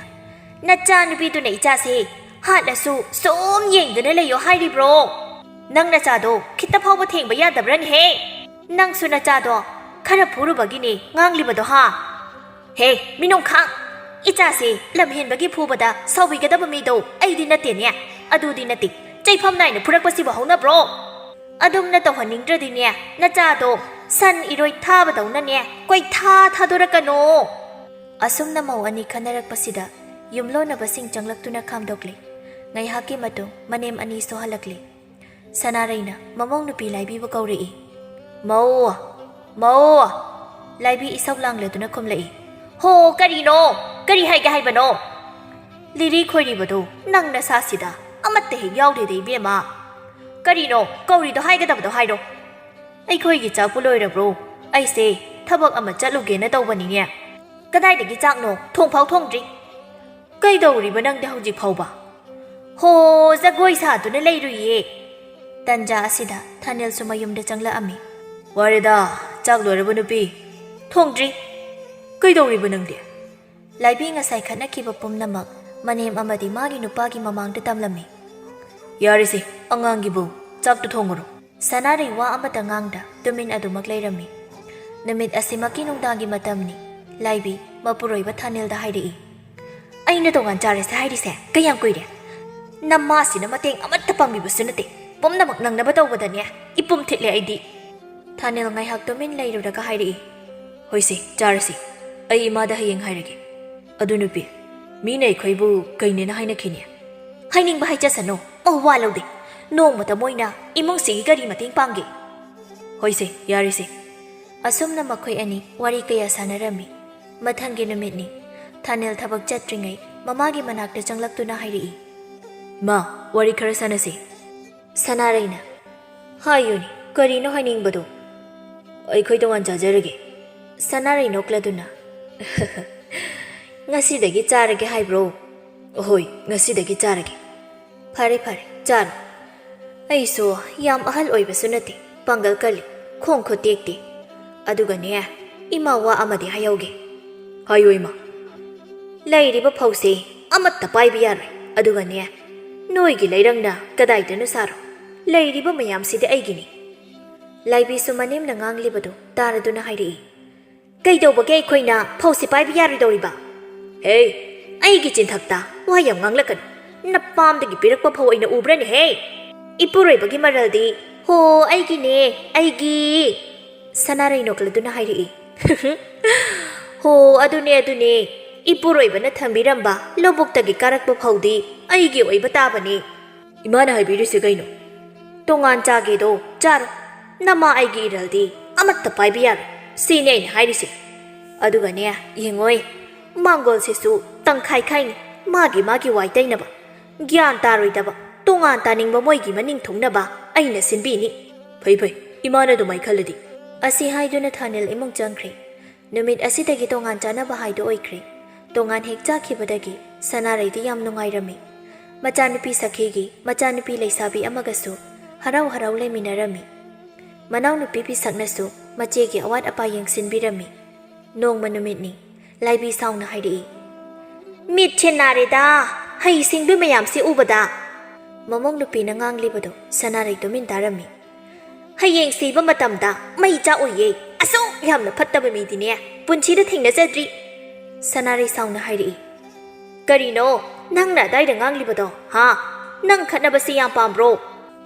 "ꯅꯆꯥꯅꯨꯄꯤꯗꯨꯅ ꯏꯆꯥꯁꯦ ꯍꯥꯠꯂꯁꯨ ꯁꯨꯝ ꯌꯦꯡꯗꯨꯅ ꯂꯩꯌꯣ ꯍꯥꯏꯔꯤꯕ꯭ꯔꯣ? ꯅꯪ ꯅꯆꯥꯗꯣ ꯈꯤꯠꯇ ꯐꯥꯎꯕ ꯊꯦꯡꯕ ꯌꯥꯗꯕ꯭ꯔꯅꯦꯍꯦ? ꯅꯪꯁꯨ ꯅꯆꯥꯗꯣ ꯈꯔ ꯐꯨꯔꯨꯕꯒꯤꯅꯦ ꯉꯥꯡꯂꯤꯕꯗꯣ ꯍꯥ? ꯍꯦ, ꯃꯤꯅꯨꯡꯈꯥꯡ! ꯏꯆꯥꯁꯦ ꯂꯝꯍꯦꯟꯕꯒꯤ ꯐꯨꯕꯗ ꯁꯥꯎꯕꯤꯒꯗꯕ ꯃꯤꯗꯣ ꯑꯩꯗꯤ ꯅꯠꯇꯦꯅꯦ꯫ ꯑꯗꯨꯗꯤ ꯅꯠꯇꯦ, ꯆꯩꯐꯝ ꯅꯥꯏꯅ ꯐꯨꯔꯛꯄꯁꯤꯕꯨ ꯍꯧꯅꯕ꯭ꯔꯣ? ꯑꯗꯨꯝꯅ ꯇꯧꯍꯟꯅꯤꯡꯗ꯭ꯔꯗꯤꯅꯦ, ꯅꯆꯥꯗꯣ ꯁꯟ ꯏꯔꯣꯏ ꯊꯥꯕꯗꯧꯅꯅꯦ ꯀꯣꯏꯊꯥ ꯊꯥꯗꯣꯔꯛꯀꯅꯣ꯫" ꯑꯁꯨꯝꯅ ꯃꯧ ꯑꯅꯤ ꯈꯟꯅꯔꯛꯄꯁꯤꯗ ꯌꯨꯝꯂꯣꯟꯅꯕꯁꯤꯡ ꯆꯪꯂꯛꯇꯨꯅ ꯈꯥꯝꯗꯣꯛꯂꯦ꯫ ꯉꯥꯏꯍꯥꯛꯀꯤ ꯃꯇꯨꯡ ꯃꯅꯦꯝ ꯑꯅꯤꯁꯨ ꯍꯜꯂꯛꯂꯦ꯫ ꯁꯅꯥꯔꯩꯅ ꯃꯃꯧ ꯅꯨꯄꯤ ꯂꯥꯏꯕꯤꯕꯨ ꯀꯧꯔꯛꯏ꯫ "ꯃꯧ! ꯃꯧ!" ꯂꯥꯏꯕꯤ ꯏꯁꯧ ꯂꯥꯡꯂꯗꯨꯅ ꯈꯨꯝꯂꯛꯏ꯫ "ꯍꯣ, ꯀꯔꯤꯅꯣ? ꯀꯔꯤ ꯍꯥꯏꯒꯦ ꯍꯥꯏꯕꯅꯣ?" "ꯂꯤꯔꯤ ꯈꯣꯏꯔꯤꯕꯗꯣ ꯅꯪ ꯅꯁꯥꯁꯤꯗ ꯑꯃꯠꯇ ꯍꯦꯛ ꯌꯥꯎꯗꯦꯗ ꯏꯕꯦꯝꯃ꯫ ꯀꯔꯤꯅꯣ ꯀꯧꯔꯤꯗꯣ ꯍꯥꯏꯒꯗꯕꯗꯣ ꯍꯥꯏꯔꯣ꯫" "ꯑꯩꯈꯣꯏꯒꯤ ꯆꯥꯛꯄꯨ ꯂꯣꯏꯔꯕ꯭ꯔꯣ? ꯑꯩꯁꯦ ꯊꯕꯛ ꯑꯃ ꯆꯠꯂꯨꯒꯦꯅ ꯇꯧꯕꯅꯤꯅꯦ꯫" "ꯀꯗꯥꯏꯗꯒꯤ ꯆꯥꯛꯅꯣ? ꯊꯣꯡꯐꯥꯎ ꯊꯣꯡꯗ꯭ꯔꯤ꯫" "ꯀꯩꯗꯧꯔꯤꯕ ꯅꯪꯗꯤ ꯍꯧꯖꯤꯛ ꯐꯥꯎꯕ?" "ꯍꯣ, ꯖꯒꯣꯏ ꯁꯥꯗꯨꯅ ꯂꯩꯔꯨꯏꯌꯦ꯫" ꯇꯟꯖꯥ ꯑꯁꯤꯗ ꯊꯥꯅꯦꯜꯁꯨ ꯃꯌꯨꯝꯗ ꯆꯪꯂꯛꯑꯝꯃꯤ꯫ "ꯋꯥꯔꯦꯗ, ꯆꯥꯛ ꯂꯣꯏꯔꯕ ꯅꯨꯄꯤ? ꯊꯣꯡꯗ꯭ꯔꯤ꯫ ꯀꯩꯗꯧꯔꯤꯕ ꯅꯪꯗꯤ?" ꯂꯥꯏꯕꯤ ꯉꯁꯥꯏ ꯈꯠꯅꯈꯤꯕ ꯄꯨꯝꯅꯃꯛ ꯃꯅꯦꯝ ꯑꯃꯗꯤ ꯃꯥꯒꯤ ꯅꯨꯄꯥꯒꯤ ꯃꯃꯥꯡꯗ ꯇꯝꯂꯝꯃꯤ꯫ "ꯌꯥꯔꯦꯁꯦ, ꯑꯉꯥꯡꯒꯤꯕꯨ ꯆꯥꯛꯇꯨ ꯊꯣꯡꯉꯨꯔꯣ꯫" ꯁꯅꯥꯔꯩ ꯋꯥ ꯑꯃꯠꯇ ꯉꯥꯡꯗ ꯇꯨꯃꯤꯟ ꯑꯗꯨꯃꯛ ꯂꯩꯔꯝꯃꯤ꯫ ꯅꯨꯃꯤꯠ ꯑꯁꯤꯃꯛꯀꯤ ꯅꯨꯡꯗꯥꯡꯒꯤ ꯃꯇꯝꯅꯤ꯫ ꯂꯥꯏꯕꯤ ꯃꯄꯨꯔꯣꯏꯕ ꯊꯥꯅꯦꯜꯗ ꯍꯥꯏꯔꯛꯏ꯫ "ꯑꯩꯅ ꯇꯣꯉꯥꯟ ꯆꯥꯔꯁꯦ ꯍꯥꯏꯔꯤꯁꯦ ꯀꯌꯥꯝ ꯀꯨꯏꯔꯦ? ꯅꯃꯥꯁꯤꯅ ꯃꯇꯦꯡ ꯑꯃꯠꯇ ꯄꯥꯡꯕꯤꯕꯁꯨ ꯅꯠꯇꯦ, ꯄꯨꯝꯅꯃꯛ ꯅꯪꯅꯕ ꯇꯧꯕꯗꯅꯦ ꯏꯄꯨꯝ ꯊꯤꯠꯂꯦ ꯑꯩꯗꯤ꯫" ꯊꯥꯅꯦꯜ ꯉꯥꯏꯍꯥꯛ ꯇꯨꯃꯤꯟ ꯂꯩꯔꯨꯔꯒ ꯍꯥꯏꯔꯛꯏ꯫ "ꯍꯣꯏꯁꯦ, ꯆꯥꯔꯁꯤ꯫ ꯑꯩ ꯏꯃꯥꯗ ꯍꯌꯦꯡ ꯍꯥꯏꯔꯒꯦ꯫ ꯑꯗꯨ ꯅꯨꯄꯤ, ꯃꯤꯅ ꯑꯩꯈꯣꯏꯕꯨ ꯀꯩꯅꯦꯅ ꯍꯥꯏꯅꯈꯤꯅꯦ?" "ꯍꯥꯏꯅꯤꯡꯕ ꯍꯥꯏꯖꯁꯅꯨ, ꯃꯋꯥ ꯂꯧꯗꯦ꯫ ꯅꯣꯡꯃꯇ ꯃꯣꯏꯅ ꯏꯃꯨꯡꯁꯤꯒꯤ ꯀꯔꯤ ꯃꯇꯦꯡ ꯄꯥꯡꯒꯦ?" "ꯍꯣꯏꯁꯦ, ꯌꯥꯔꯦꯁꯦ꯫" ꯑꯁꯨꯝꯅ ꯃꯈꯣꯏ ꯑꯅꯤ ꯋꯥꯔꯤ ꯀꯌꯥ ꯁꯥꯟꯅꯔꯝꯃꯤ꯫ ꯃꯊꯪꯒꯤ ꯅꯨꯃꯤꯠꯅꯤ꯫ ꯊꯥꯅꯦꯜ ꯊꯕꯛ ꯆꯠꯇ꯭ꯔꯤꯉꯩ ꯃꯃꯥꯒꯤ ꯃꯅꯥꯛꯇ ꯆꯪꯂꯛꯇꯨꯅ ꯍꯥꯏꯔꯛꯏ꯫ "ꯃꯥ, ꯋꯥꯔꯤ ꯈꯔ ꯁꯥꯟꯅꯁꯤ꯫" ꯁꯅꯥꯔꯩꯅ, "ꯍꯥꯏꯌꯨꯅꯦ, ꯀꯔꯤꯅꯣ ꯍꯥꯏꯅꯤꯡꯕꯗꯣ?" "ꯑꯩꯈꯣꯏ ꯇꯣꯉꯥꯟ ꯆꯥꯖꯔꯒꯦ꯫" ꯁꯅꯥꯔꯩ ꯅꯣꯛꯂꯗꯨꯅ, "ꯉꯁꯤꯗꯒꯤ ꯆꯥꯔꯒꯦ ꯍꯥꯏꯕ꯭ꯔꯣ?" "ꯍꯣꯏ, ꯉꯁꯤꯗꯒꯤ ꯆꯥꯔꯒꯦ꯫" "ꯐꯔꯦ, ꯐꯔꯦ, ꯆꯥꯔꯣ꯫ ꯑꯩꯁꯨ ꯌꯥꯝ ꯑꯍꯜ ꯑꯣꯏꯕꯁꯨ ꯅꯠꯇꯦ, ꯄꯥꯡꯒꯜ ꯀꯜꯂꯤ, ꯈꯣꯡ ꯈꯨꯠ ꯇꯦꯛꯇꯦ꯫ ꯑꯗꯨꯒꯅꯦ, ꯏꯃꯥ ꯋꯥ ꯑꯃꯗꯤ ꯍꯥꯏꯍꯧꯒꯦ꯫" "ꯍꯥꯏꯌꯨ, ꯏꯃꯥ꯫" "ꯂꯩꯔꯤꯕ ꯐꯧꯁꯦ ꯑꯃꯠꯇ ꯄꯥꯏꯕ ꯌꯥꯔꯣꯏ꯫ ꯑꯗꯨꯒꯅꯦ, ꯅꯣꯏꯒꯤ ꯂꯩꯔꯪꯅ ꯀꯗꯥꯏꯗꯅꯣ ꯁꯥꯔꯣ꯫ ꯂꯩꯔꯤꯕ ꯃꯌꯥꯝꯁꯤꯗꯤ ꯑꯩꯒꯤꯅꯤ꯫" ꯂꯥꯏꯕꯤꯁꯨ ꯃꯅꯦꯝꯅ ꯉꯥꯡꯂꯤꯕꯗꯨ ꯇꯥꯔꯗꯨꯅ ꯍꯥꯏꯔꯛꯏ꯫ "ꯀꯩꯗꯧꯕꯒꯤ ꯑꯩꯈꯣꯏꯅ ꯐꯧꯁꯤ ꯄꯥꯏꯕ ꯌꯥꯔꯣꯏꯗꯧꯔꯤꯕ?" "ꯍꯦ, ꯑꯩꯒꯤ ꯆꯤꯟꯊꯛꯇ ꯋꯥ ꯌꯥꯝ ꯉꯥꯡꯂꯛꯀꯅꯨ꯫ ꯅꯄꯥꯝꯗꯒꯤ ꯄꯤꯔꯛꯄ ꯐꯧ ꯑꯣꯏꯅ ꯎꯕ꯭ꯔꯅꯦꯍꯦ? ꯏꯄꯨꯔꯣꯏꯕꯒꯤ ꯃꯔꯜꯗꯤ, ꯍꯣ, ꯑꯩꯒꯤꯅꯦ, ꯑꯩꯒꯤ!" ꯁꯅꯥꯔꯩ ꯅꯣꯛꯂꯗꯨꯅ ꯍꯥꯏꯔꯛꯏ꯫ "ꯍꯣ, ꯑꯗꯨꯅꯦ, ꯑꯗꯨꯅꯦ꯫ ꯏꯄꯨꯔꯣꯏꯕꯅ ꯊꯝꯕꯤꯔꯝꯕ ꯂꯧꯕꯨꯛꯇꯒꯤ ꯀꯥꯔꯛꯄ ꯐꯧꯗꯤ ꯑꯩꯒꯤ ꯑꯣꯏꯕ ꯇꯥꯕꯅꯤ꯫" "ꯏꯃꯥꯅ ꯍꯥꯏꯕꯤꯔꯤꯁꯦ ꯀꯩꯅꯣ?" "ꯇꯣꯉꯥꯟ ꯆꯥꯒꯦꯗꯣ ꯆꯥꯔꯣ꯫ ꯅꯃꯥ ꯑꯩꯒꯤ ꯏꯔꯜꯗꯤ ꯑꯃꯠꯇ ꯄꯥꯏꯕ ꯌꯥꯔꯣꯏ꯫ ꯁꯤꯅꯦ ꯑꯩꯅ ꯍꯥꯏꯔꯤꯁꯦ꯫ ꯑꯗꯨꯒꯅꯦ, ꯌꯦꯡꯉꯣꯏ, ꯃꯥꯡꯒꯣꯜꯁꯤꯁꯨ ꯇꯪꯈꯥꯏ ꯈꯥꯏꯅꯤ, ꯃꯥꯒꯤ ꯃꯥꯒꯤ ꯋꯥꯏ ꯇꯩꯅꯕ꯫ ꯒ꯭ꯌꯥꯟ ꯇꯥꯔꯣꯏꯗꯕ, ꯇꯣꯉꯥꯟ ꯇꯥꯅꯤꯡꯕ ꯃꯣꯏꯒꯤ ꯃꯅꯤꯡ ꯊꯨꯡꯅꯕ ꯑꯩꯅ ꯁꯤꯟꯕꯤꯅꯤ꯫" "ꯐꯩ, ꯐꯩ, ꯏꯃꯥꯅ ꯑꯗꯨꯃꯥꯏ ꯈꯜꯂꯗꯤ꯫" ꯑꯁꯤ ꯍꯥꯏꯗꯨꯅ ꯊꯥꯅꯦꯜ ꯏꯃꯨꯡ ꯆꯪꯈ꯭ꯔꯦ꯫ ꯅꯨꯃꯤꯠ ꯑꯁꯤꯗꯒꯤ ꯇꯣꯉꯥꯟ ꯆꯥꯅꯕ ꯍꯥꯏꯗꯨ ꯑꯣꯏꯈ꯭ꯔꯦ꯫ ꯇꯣꯉꯥꯟ ꯍꯦꯛ ꯆꯥꯈꯤꯕꯗꯒꯤ ꯁꯅꯥꯔꯩꯗꯤ ꯌꯥꯝ ꯅꯨꯡꯉꯥꯏꯔꯝꯃꯤ꯫ ꯃꯆꯥꯅꯨꯄꯤ ꯁꯈꯤꯒꯤ ꯃꯆꯥꯅꯨꯄꯤ ꯂꯩꯁꯥꯕꯤ ꯑꯃꯒꯁꯨ ꯍꯔꯥꯎ ꯍꯔꯥꯎ ꯂꯩꯃꯤꯟꯅꯔꯝꯃꯤ꯫ ꯃꯅꯥꯎꯅꯨꯄꯤ ꯄꯤꯁꯛꯅꯁꯨ ꯃꯆꯦꯒꯤ ꯑꯋꯥꯠ ꯑꯄꯥ ꯌꯦꯡꯁꯤꯟꯕꯤꯔꯝꯃꯤ꯫ ꯅꯣꯡꯃ ꯅꯨꯃꯤꯠꯅꯤ꯫ ꯂꯥꯏꯕꯤ ꯁꯥꯎꯅ ꯍꯥꯏꯔꯛꯏ, "ꯃꯤꯠꯁꯦ ꯅꯥꯔꯦꯗ, ꯍꯩ ꯁꯤꯡꯕꯤ ꯃꯌꯥꯝꯁꯤ ꯎꯕꯗ!" ꯃꯃꯧ ꯅꯨꯄꯤꯅ ꯉꯥꯡꯂꯤꯕꯗꯨ ꯁꯅꯥꯔꯩ ꯇꯨꯃꯤꯟ ꯇꯥꯔꯝꯃꯤ꯫ "ꯍꯌꯦꯡ ꯁꯤꯕ ꯃꯇꯝꯗ ꯃꯩ ꯆꯥꯛꯑꯣꯏꯌꯦ, ꯑꯁꯨꯛ ꯌꯥꯝꯅ ꯐꯠꯇꯕ ꯃꯤꯗꯤꯅꯦ ꯄꯨꯟꯁꯤꯗ ꯊꯦꯡꯅꯖꯗ꯭ꯔꯤ!" ꯁꯅꯥꯔꯩ ꯁꯥꯎꯅ ꯍꯥꯏꯔꯛꯏ꯫ "ꯀꯔꯤꯅꯣ ꯅꯪꯅ ꯑꯗꯥꯏꯗ ꯉꯥꯡꯂꯤꯕꯗꯣ, ꯍꯥ? ꯅꯪ ꯈꯠꯅꯕꯁꯤ ꯌꯥꯝ ꯄꯥꯝꯕ꯭ꯔꯣ?"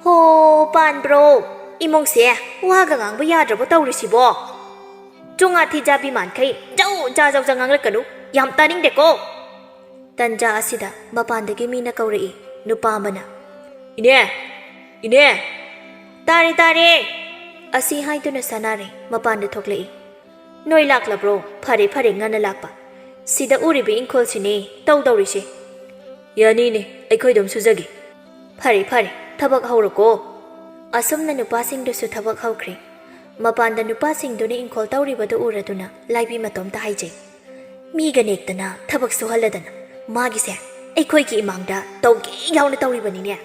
"ꯍꯣ, ꯄꯥꯟꯕ꯭ꯔꯣ? ꯏꯃꯨꯡꯁꯦ ꯋꯥꯒ ꯉꯥꯡꯕ ꯌꯥꯗ꯭ꯔꯕꯣ ꯇꯧꯔꯤꯁꯤꯕꯣ? ꯆꯨꯉꯥ ꯊꯤꯖꯥꯕꯤ ꯃꯥꯟꯈꯩ ꯖꯧ ꯖꯥ ꯖꯧ ꯖꯥ ꯉꯥꯡꯂꯛꯀꯅꯨ, ꯌꯥꯝ ꯇꯥꯅꯤꯡꯗꯦꯀꯣ!" ꯇꯟꯖꯥ ꯑꯁꯤꯗ ꯃꯄꯥꯟꯗꯒꯤ ꯃꯤꯅ ꯀꯧꯔꯛꯏ꯫ ꯅꯨꯄꯥ ꯑꯃꯅ, "ꯏꯅꯦ! ꯏꯅꯦ!" "ꯇꯥꯔꯦ, ꯇꯥꯔꯦ!" ꯑꯁꯤ ꯍꯥꯏꯗꯨꯅ ꯁꯅꯥꯔꯩ ꯃꯄꯥꯟꯗ ꯊꯣꯛꯂꯛꯏ꯫ "ꯅꯣꯏ ꯂꯥꯛꯂꯕ꯭ꯔꯣ? ꯐꯔꯦ, ꯐꯔꯦ, ꯉꯟꯅ ꯂꯥꯛꯄ꯫ ꯁꯤꯗ ꯎꯔꯤꯕ ꯏꯪꯈꯣꯜꯁꯤꯅꯦ ꯇꯧꯗꯧꯔꯤꯁꯦ꯫ ꯌꯥꯅꯤꯅꯦ, ꯑꯩꯈꯣꯏ ꯑꯗꯨꯝ ꯁꯨꯖꯒꯦ꯫ ꯐꯔꯦ, ꯐꯔꯦ, ꯊꯕꯛ ꯍꯧꯔꯣꯀꯣ꯫" ꯑꯁꯨꯝꯅ ꯅꯨꯄꯥꯁꯤꯡꯗꯨꯁꯨ ꯊꯕꯛ ꯍꯧꯈ꯭ꯔꯦ꯫ ꯃꯄꯥꯟꯗ ꯅꯨꯄꯥꯁꯤꯡꯗꯨꯅ ꯏꯪꯈꯣꯜ ꯇꯧꯔꯤꯕꯗꯨ ꯎꯔꯗꯨꯅ ꯂꯥꯏꯕꯤ ꯃꯇꯣꯝꯇ ꯍꯥꯏꯖꯩ, "ꯃꯤꯒ ꯅꯦꯛꯇꯅ ꯊꯕꯛ ꯁꯨꯍꯜꯂꯗꯅ ꯃꯥꯒꯤꯁꯦ ꯑꯩꯈꯣꯏꯒꯤ ꯏꯃꯥꯡꯗ ꯇꯧꯒꯦ ꯌꯥꯎꯅ ꯇꯧꯔꯤꯕꯅꯤꯅꯦ!"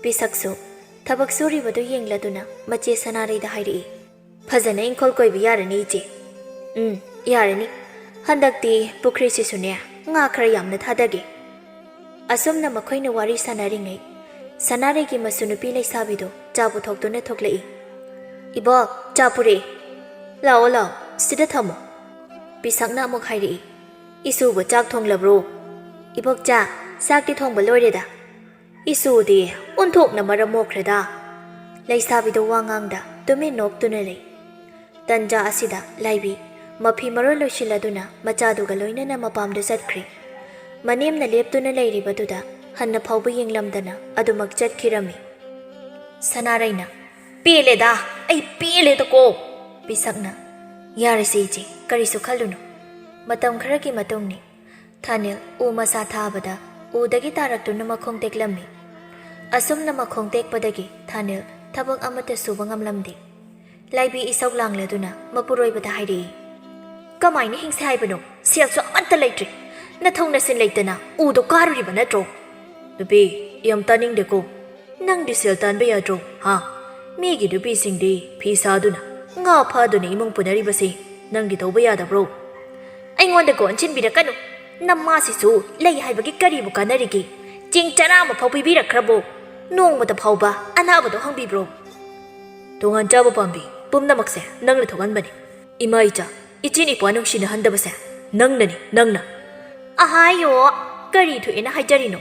ꯄꯤꯁꯛꯁꯨ ꯊꯕꯛ ꯁꯨꯔꯤꯕꯗꯨ ꯌꯦꯡꯂꯗꯨꯅ ꯃꯆꯦ ꯁꯅꯥꯔꯩꯗ ꯍꯥꯏꯔꯛꯏ, "ꯐꯖꯅ ꯏꯪꯈꯣꯜ ꯀꯣꯏꯕ ꯌꯥꯔꯅꯤ, ꯏꯆꯦ?" "ꯎꯝ, ꯌꯥꯔꯅꯤ꯫ ꯍꯟꯗꯛꯇꯤ ꯄꯨꯈ꯭ꯔꯤꯁꯤꯁꯨꯅꯦ ꯉꯥ ꯈꯔ ꯌꯥꯝꯅ ꯊꯥꯗꯒꯦ꯫" ꯑꯁꯨꯝꯅ ꯃꯈꯣꯏꯅ ꯋꯥꯔꯤ ꯁꯥꯟꯅꯔꯤꯉꯩ, ꯁꯅꯥꯔꯩꯒꯤ ꯃꯁꯨ ꯅꯨꯄꯤ ꯂꯩꯁꯥꯕꯤꯗꯣ ꯆꯥ ꯄꯨꯊꯣꯛꯇꯨꯅ ꯊꯣꯛꯂꯛꯏ꯫ "ꯏꯕꯣꯛ, ꯆꯥ ꯄꯨꯔꯛꯑꯦ꯫ ꯂꯥꯛꯑꯣ, ꯂꯥꯛꯑꯣ, ꯁꯤꯗ ꯊꯝꯃꯣ꯫" ꯄꯤꯁꯛꯅ ꯑꯃꯨꯛ ꯍꯥꯏꯔꯛꯏ, "ꯏꯁꯨꯕꯨ ꯆꯥꯛ ꯊꯣꯡꯂꯕ꯭ꯔꯣ?" "ꯏꯕꯣꯛ, ꯆꯥ, ꯆꯥꯛꯇꯤ ꯊꯣꯡꯕ ꯂꯣꯏꯔꯦꯗ꯫" "ꯏꯁꯨꯗꯤ ꯑꯣꯟꯊꯣꯛꯅ ꯃꯔꯝ ꯃꯣꯛꯈ꯭ꯔꯦꯗ꯫" ꯂꯩꯁꯥꯕꯤꯗꯣ ꯋꯥ ꯉꯥꯡꯗ ꯇꯨꯃꯤꯟ ꯅꯣꯛꯇꯨꯅ ꯂꯩ꯫ ꯇꯟꯖꯥ ꯑꯁꯤꯗ ꯂꯥꯏꯕꯤ ꯃꯐꯤ ꯃꯔꯣꯜ ꯂꯣꯏꯁꯤꯜꯂꯗꯨꯅ ꯃꯆꯥꯗꯨꯒ ꯂꯣꯏꯅꯅ ꯃꯄꯥꯝꯗ ꯆꯠꯈ꯭ꯔꯦ꯫ ꯃꯅꯦꯝꯅ ꯂꯦꯞꯇꯨꯅ ꯂꯩꯔꯤꯕꯗꯨꯗ ꯍꯟꯅ ꯐꯥꯎꯕ ꯌꯦꯡꯂꯝꯗꯅ ꯑꯗꯨꯃꯛ ꯆꯠꯈꯤꯔꯝꯃꯤ꯫ ꯁꯅꯥꯔꯩꯅ, "ꯄꯦꯜꯂꯦꯗ, ꯑꯩ ꯄꯦꯜꯂꯦꯗꯀꯣ!" ꯄꯤꯁꯛꯅ, "ꯌꯥꯔꯦꯁꯦ ꯏꯆꯦ, ꯀꯔꯤꯁꯨ ꯈꯜꯂꯨꯅꯨ꯫" ꯃꯇꯝ ꯈꯔꯒꯤ ꯃꯇꯨꯡꯅꯤ꯫ ꯊꯥꯅꯤꯜ ꯎ ꯃꯁꯥ ꯊꯥꯕꯗ ꯎꯗꯒꯤ ꯇꯥꯔꯛꯇꯨꯅ ꯃꯈꯣꯡ ꯇꯦꯛꯂꯝꯃꯤ꯫ ꯑꯁꯨꯝꯅ ꯃꯈꯣꯡ ꯇꯦꯛꯄꯗꯒꯤ ꯊꯥꯅꯤꯜ ꯊꯕꯛ ꯑꯃꯠꯇ ꯁꯨꯕ ꯉꯝꯂꯝꯗꯦ꯫ ꯂꯥꯏꯕꯤ ꯏꯁꯧ ꯂꯥꯡꯂꯗꯨꯅ ꯃꯄꯨꯔꯣꯏꯕꯗ ꯍꯥꯏꯔꯛꯏ, "ꯀꯃꯥꯏꯅ ꯍꯤꯡꯁꯦ ꯍꯥꯏꯕꯅꯣ? ꯁꯦꯜꯁꯨ ꯑꯃꯠꯇ ꯂꯩꯇ꯭ꯔꯦ꯫ ꯅꯊꯧ ꯅꯁꯤꯟ ꯂꯩꯇꯅ ꯎꯗꯣ ꯀꯥꯔꯨꯔꯤꯕ ꯅꯠꯇ꯭ꯔꯣ?" "ꯅꯨꯄꯤ, ꯌꯥꯝ ꯇꯥꯅꯤꯡꯗꯦꯀꯣ꯫ "ꯅꯪꯗꯤ ꯁꯦꯜ ꯇꯥꯟꯕ ꯌꯥꯗ꯭ꯔꯣ, ꯍꯥ? ꯃꯤꯒꯤ ꯅꯨꯄꯤꯁꯤꯡꯗꯤ ꯐꯤ ꯁꯥꯗꯨꯅ, ꯉꯥ ꯐꯥꯗꯨꯅ ꯏꯃꯨꯡ ꯄꯨꯅꯔꯤꯕꯁꯤ ꯅꯪꯗꯤ ꯇꯧꯕ ꯌꯥꯗꯕ꯭ꯔꯣ?" "ꯑꯩꯉꯣꯟꯗ ꯀꯣꯟꯁꯤꯟꯕꯤꯔꯛꯀꯅꯨ꯫ ꯅꯃꯥꯁꯤꯁꯨ ꯂꯩ ꯍꯥꯏꯕꯒꯤ ꯀꯔꯤꯕꯨ ꯀꯥꯟꯅꯔꯤꯒꯦ? ꯆꯦꯡ ꯆꯔꯥ ꯑꯃ ꯐꯥꯎ ꯄꯤꯕꯤꯔꯛꯈ꯭ꯔꯕꯣ? ꯅꯣꯡꯃꯇ ꯐꯥꯎꯕ ꯑꯅꯥꯕꯗꯣ ꯍꯪꯕꯤꯕ꯭ꯔꯣ?" "ꯇꯣꯉꯥꯟ ꯆꯥꯕ ꯄꯥꯝꯕꯤ ꯄꯨꯝꯅꯃꯛꯁꯦ ꯅꯪꯅ ꯊꯣꯛꯍꯟꯕꯅꯤ꯫ ꯏꯃꯥ ꯏꯆꯥ, ꯏꯆꯤꯟ ꯏꯄ꯭ꯋꯥ ꯅꯨꯡꯁꯤꯅꯍꯟꯗꯕꯁꯦ ꯅꯪꯅꯅꯤ, ꯅꯪꯅ!" "ꯑꯍꯥꯌꯣ, ꯀꯔꯤ ꯊꯣꯛꯑꯦꯅ ꯍꯥꯏꯖꯔꯤꯅꯣ?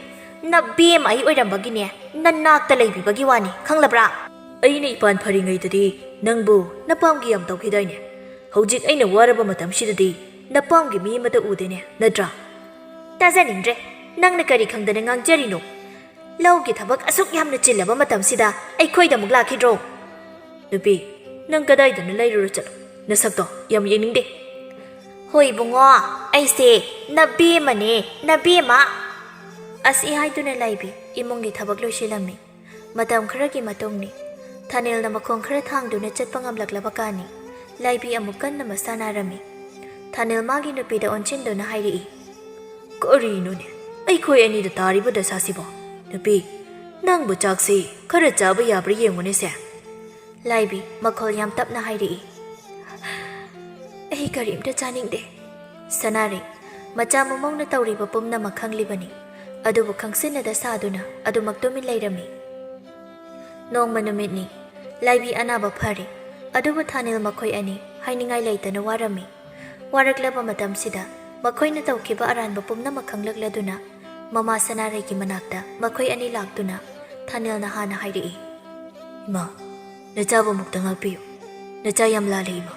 ꯅꯕꯦꯝꯃ ꯑꯩ ꯑꯣꯏꯔꯝꯕꯒꯤꯅꯦ ꯅꯅꯥꯛꯇ ꯂꯩꯕꯤꯕꯒꯤ ꯋꯥꯅꯤ, ꯈꯪꯂꯕ꯭ꯔꯥ?" "ꯑꯩꯅ ꯏꯄꯥꯟ ꯐꯔꯤꯉꯩꯗꯗꯤ ꯅꯪꯕꯨ ꯅꯄꯥꯝꯒꯤ ꯌꯥꯝ ꯇꯧꯈꯤꯗꯥꯏꯅꯦ? ꯍꯧꯖꯤꯛ ꯑꯩꯅ ꯋꯥꯔꯕ ꯃꯇꯝꯁꯤꯗꯗꯤ ꯅꯄꯥꯝꯒꯤ ꯃꯤ ꯑꯃꯠꯇ ꯎꯗꯦꯅꯦ, ꯅꯠꯇ꯭ꯔꯥ?" "ꯇꯥꯖꯅꯤꯡꯗ꯭ꯔꯦ꯫ ꯅꯪꯅ ꯀꯔꯤ ꯈꯪꯗꯅ ꯉꯥꯡꯖꯔꯤꯅꯣ? ꯂꯧꯒꯤ ꯊꯕꯛ ꯑꯁꯨꯛ ꯌꯥꯝꯅ ꯆꯤꯜꯂꯕ ꯃꯇꯝꯁꯤꯗ ꯑꯩꯈꯣꯏꯗ ꯑꯃꯨꯛ ꯂꯥꯛꯈꯤꯗ꯭ꯔꯣ?" "ꯅꯨꯄꯤ, ꯅꯪ ꯀꯗꯥꯏꯗꯅ ꯂꯩꯔꯨꯔ ꯆꯠꯂꯣ꯫ ꯅꯁꯛꯇꯣ ꯌꯥꯝ ꯌꯦꯡꯅꯤꯡꯗꯦ꯫" "ꯍꯣꯏ ꯏꯕꯨꯡꯉꯣ, ꯑꯩꯁꯦ ꯅꯕꯦꯝꯃꯅꯦ, ꯅꯕꯦꯝꯃ!" ꯑꯁꯤ ꯍꯥꯏꯗꯨꯅ ꯂꯥꯏꯕꯤ ꯏꯃꯨꯡꯒꯤ ꯊꯕꯛ ꯂꯣꯏꯁꯤꯜꯂꯝꯃꯤ꯫ ꯃꯇꯝ ꯈꯔꯒꯤ ꯃꯇꯨꯡꯅꯤ꯫ ꯊꯥꯅꯦꯜꯅ ꯃꯈꯣꯡ ꯈꯔ ꯊꯥꯡꯗꯨꯅ ꯆꯠꯄ ꯉꯝꯂꯛꯂꯕ ꯀꯥꯟꯅꯤ꯫ ꯂꯥꯏꯕꯤ ꯑꯃꯨꯛ ꯀꯟꯅ ꯃꯁꯥ ꯅꯥꯔꯝꯃꯤ꯫ ꯊꯥꯅꯦꯜ ꯃꯥꯒꯤ ꯅꯨꯄꯤꯗ ꯑꯣꯟꯁꯤꯟꯗꯨꯅ ꯍꯥꯏꯔꯛꯏ, "ꯀꯔꯤꯅꯣꯅꯦ ꯑꯩꯈꯣꯏ ꯑꯅꯤꯗ ꯇꯥꯔꯤꯕ ꯗꯁꯥꯁꯤꯕꯣ? ꯅꯨꯄꯤ, ꯅꯪꯕꯨ ꯆꯥꯛꯁꯤ ꯈꯔ ꯆꯥꯕ ꯌꯥꯕ꯭ꯔꯥ ꯌꯦꯡꯉꯨꯅꯦꯁꯦ꯫" ꯂꯥꯏꯕꯤ ꯃꯈꯣꯜ ꯌꯥꯝ ꯇꯞꯅ ꯍꯥꯏꯔꯛꯏ, "ꯑꯩ ꯀꯔꯤꯝꯇ ꯆꯥꯅꯤꯡꯗꯦ꯫" ꯁꯅꯥꯔꯩ ꯃꯆꯥ ꯃꯃꯧꯅ ꯇꯧꯔꯤꯕ ꯄꯨꯝꯅꯃꯛ ꯈꯪꯂꯤꯕꯅꯤ, ꯑꯗꯨꯕꯨ ꯈꯪꯁꯤꯟꯅꯗ ꯁꯥꯗꯨꯅ ꯑꯗꯨꯃꯛ ꯇꯨꯃꯤꯟ ꯂꯩꯔꯝꯃꯤ꯫ ꯅꯣꯡꯃ ꯅꯨꯃꯤꯠꯅꯤ꯫ ꯂꯥꯏꯕꯤ ꯑꯅꯥꯕ ꯐꯔꯦ, ꯑꯗꯨꯕꯨ ꯊꯥꯅꯤꯜ ꯃꯈꯣꯏ ꯑꯅꯤ ꯍꯥꯏꯅꯤꯡꯉꯥꯏ ꯂꯩꯇꯅ ꯋꯥꯔꯝꯃꯤ꯫ ꯋꯥꯔꯛꯂꯕ ꯃꯇꯝꯁꯤꯗ ꯃꯈꯣꯏꯅ ꯇꯧꯈꯤꯕ ꯑꯔꯥꯟꯕ ꯄꯨꯝꯅꯃꯛ ꯈꯪꯂꯛꯂꯗꯨꯅ ꯃꯃꯥ ꯁꯅꯥꯔꯩꯒꯤ ꯃꯅꯥꯛꯇ ꯃꯈꯣꯏ ꯑꯅꯤ ꯂꯥꯛꯇꯨꯅ ꯊꯥꯅꯤꯜꯅ ꯍꯥꯟꯅ ꯍꯥꯏꯔꯛꯏ, "ꯏꯃꯥ, ꯅꯆꯥꯕꯨ ꯑꯃꯨꯛꯇ ꯉꯥꯛꯄꯤꯌꯨ꯫ ꯅꯆꯥ ꯌꯥꯝ ꯂꯥꯜꯂꯦ ꯏꯃꯥ꯫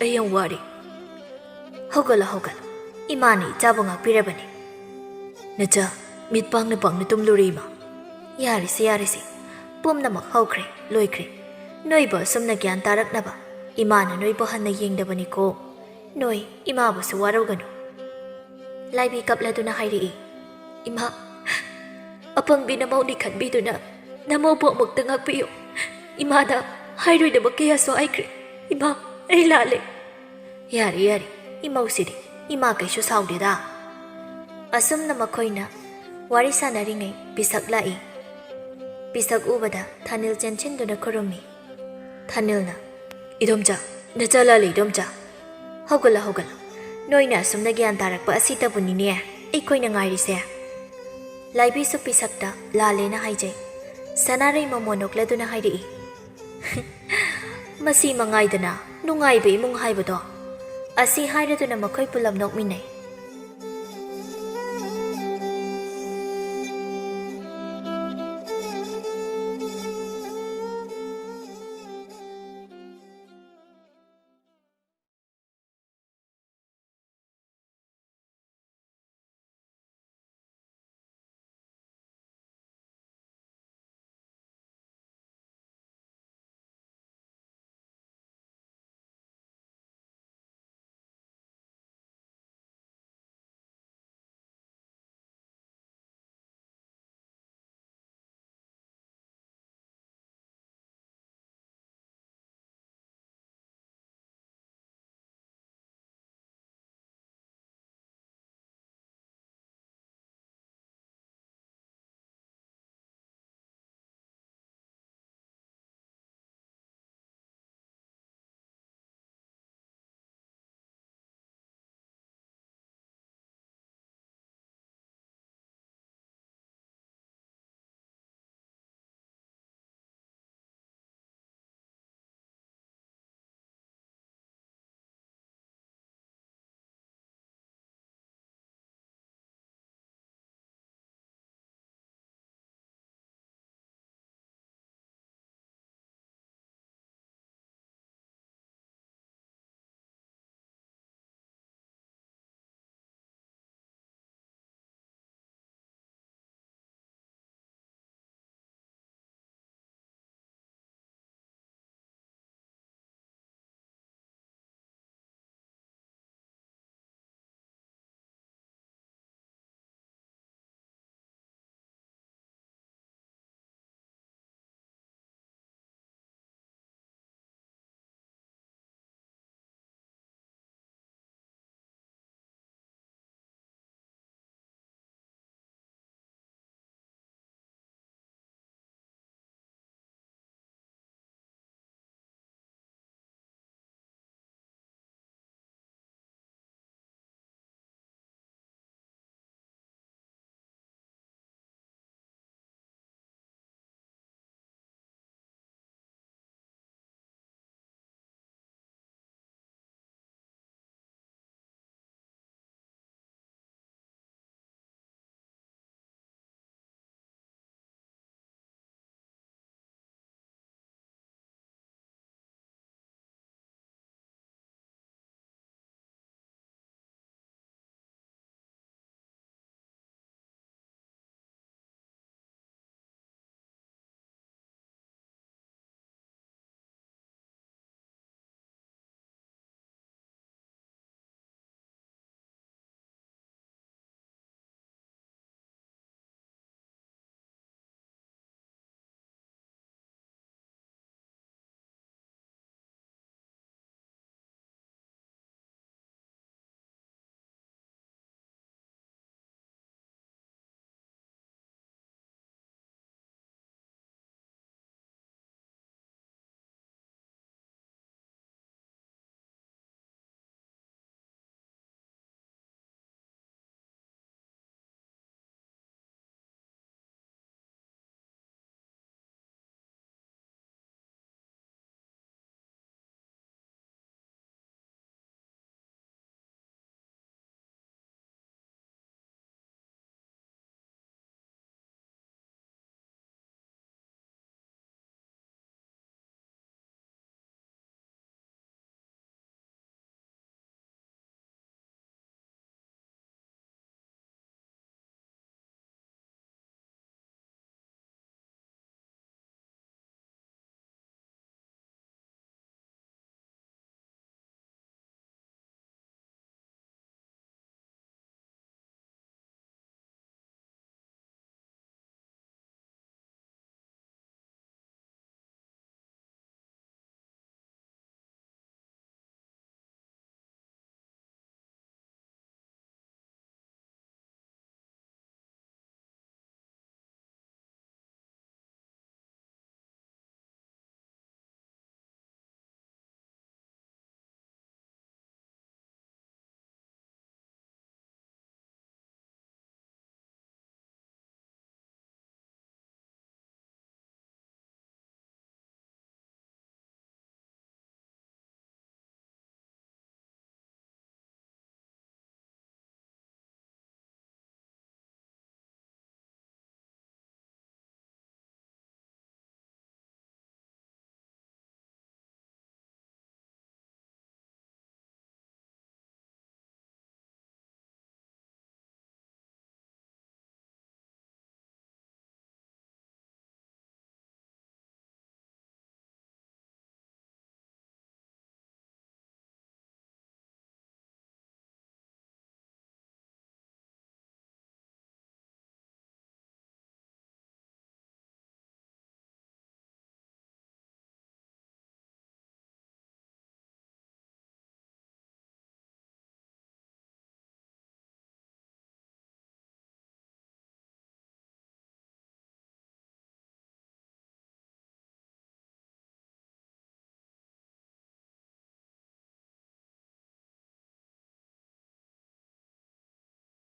ꯑꯩ ꯌꯥꯝ ꯋꯥꯔꯦ꯫" "ꯍꯧꯒꯠꯂꯣ, ꯍꯧꯒꯠꯂꯣ꯫ ꯏꯃꯥꯅ ꯏꯆꯥꯕꯨ ꯉꯥꯛꯄꯤꯔꯕꯅꯤ꯫" "ꯅꯆꯥ, ꯃꯤꯠ ꯄꯥꯡꯅ ꯄꯥꯡꯅ ꯇꯨꯝꯂꯨꯔꯦ ꯏꯃꯥ꯫" "ꯌꯥꯔꯦꯁꯦ, ꯌꯥꯔꯦꯁꯦ꯫ ꯄꯨꯝꯅꯃꯛ ꯍꯧꯈ꯭ꯔꯦ, ꯂꯣꯏꯈ꯭ꯔꯦ꯫ ꯅꯣꯏꯕꯨ ꯑꯁꯨꯝꯅ ꯒ꯭ꯌꯥꯟ ꯇꯥꯔꯛꯅꯕ ꯏꯃꯥꯅ ꯅꯣꯏꯕꯨ ꯍꯟꯅ ꯌꯦꯡꯗꯕꯅꯤꯀꯣ꯫ ꯅꯣꯏ ꯏꯃꯥꯕꯨꯁꯨ ꯋꯥꯔꯧꯒꯅꯨ꯫" ꯂꯥꯏꯕꯤ ꯀꯞꯂꯗꯨꯅ ꯍꯥꯏꯔꯛꯏ, "ꯏꯃꯥ, ꯑꯄꯪꯕꯤ ꯅꯃꯧꯅꯤ ꯈꯟꯕꯤꯗꯨꯅ ꯅꯃꯧꯕꯨ ꯑꯃꯨꯛꯇ ꯉꯥꯛꯄꯤꯌꯨ꯫ ꯏꯃꯥꯗ ꯍꯥꯏꯔꯣꯏꯗꯕ ꯀꯌꯥꯁꯨ ꯍꯥꯏꯈ꯭ꯔꯦ꯫ ꯏꯃꯥ, ꯑꯩ ꯂꯥꯜꯂꯦ꯫" "ꯌꯥꯔꯦ, ꯌꯥꯔꯦ, ꯏꯃꯧꯁꯤꯗꯤ, ꯏꯃꯥ ꯀꯩꯁꯨ ꯁꯥꯎꯗꯦꯗ꯫" ꯑꯁꯨꯝꯅ ꯃꯈꯣꯏꯅ ꯋꯥꯔꯤ ꯁꯥꯟꯅꯔꯤꯉꯩ ꯄꯤꯁꯛ ꯂꯥꯛꯏ꯫ ꯄꯤꯁꯛ ꯎꯕꯗ ꯊꯥꯅꯤꯜ ꯆꯦꯟꯁꯤꯟꯗꯨꯅ ꯈꯨꯔꯨꯝꯃꯤ꯫ ꯊꯥꯅꯤꯜꯅ, "ꯏꯗꯣꯝꯆꯥ, ꯅꯆꯥ ꯂꯥꯂꯩ ꯏꯗꯣꯝꯆꯥ, ꯍꯧꯒꯠꯂꯣ, ꯍꯧꯒꯠꯂꯣ꯫ ꯅꯣꯏꯅ ꯑꯁꯨꯝꯅ ꯒ꯭ꯌꯥꯟ ꯇꯥꯔꯛꯄ ꯑꯁꯤꯇꯕꯨꯅꯤꯅꯦ ꯑꯩꯈꯣꯏꯅ ꯉꯥꯏꯔꯤꯁꯦ"꯫ ꯂꯥꯏꯕꯤꯁꯨ ꯄꯤꯁꯛꯇ ꯂꯥꯂꯩꯅ ꯍꯥꯏꯖꯩ꯫ ꯁꯅꯥꯔꯩ ꯃꯃꯣꯟ ꯅꯣꯛꯂꯗꯨꯅ ꯍꯥꯏꯔꯛꯏ, "ꯃꯁꯤ ꯃꯉꯥꯏꯗꯅ ꯅꯨꯡꯉꯥꯏꯕ ꯏꯃꯨꯡ ꯍꯥꯏꯕꯗꯣ"꯫ ꯑꯁꯤ ꯍꯥꯏꯔꯗꯨꯅ ꯃꯈꯣꯏ ꯄꯨꯂꯞ ꯅꯣꯛꯃꯤꯟꯅꯩ꯫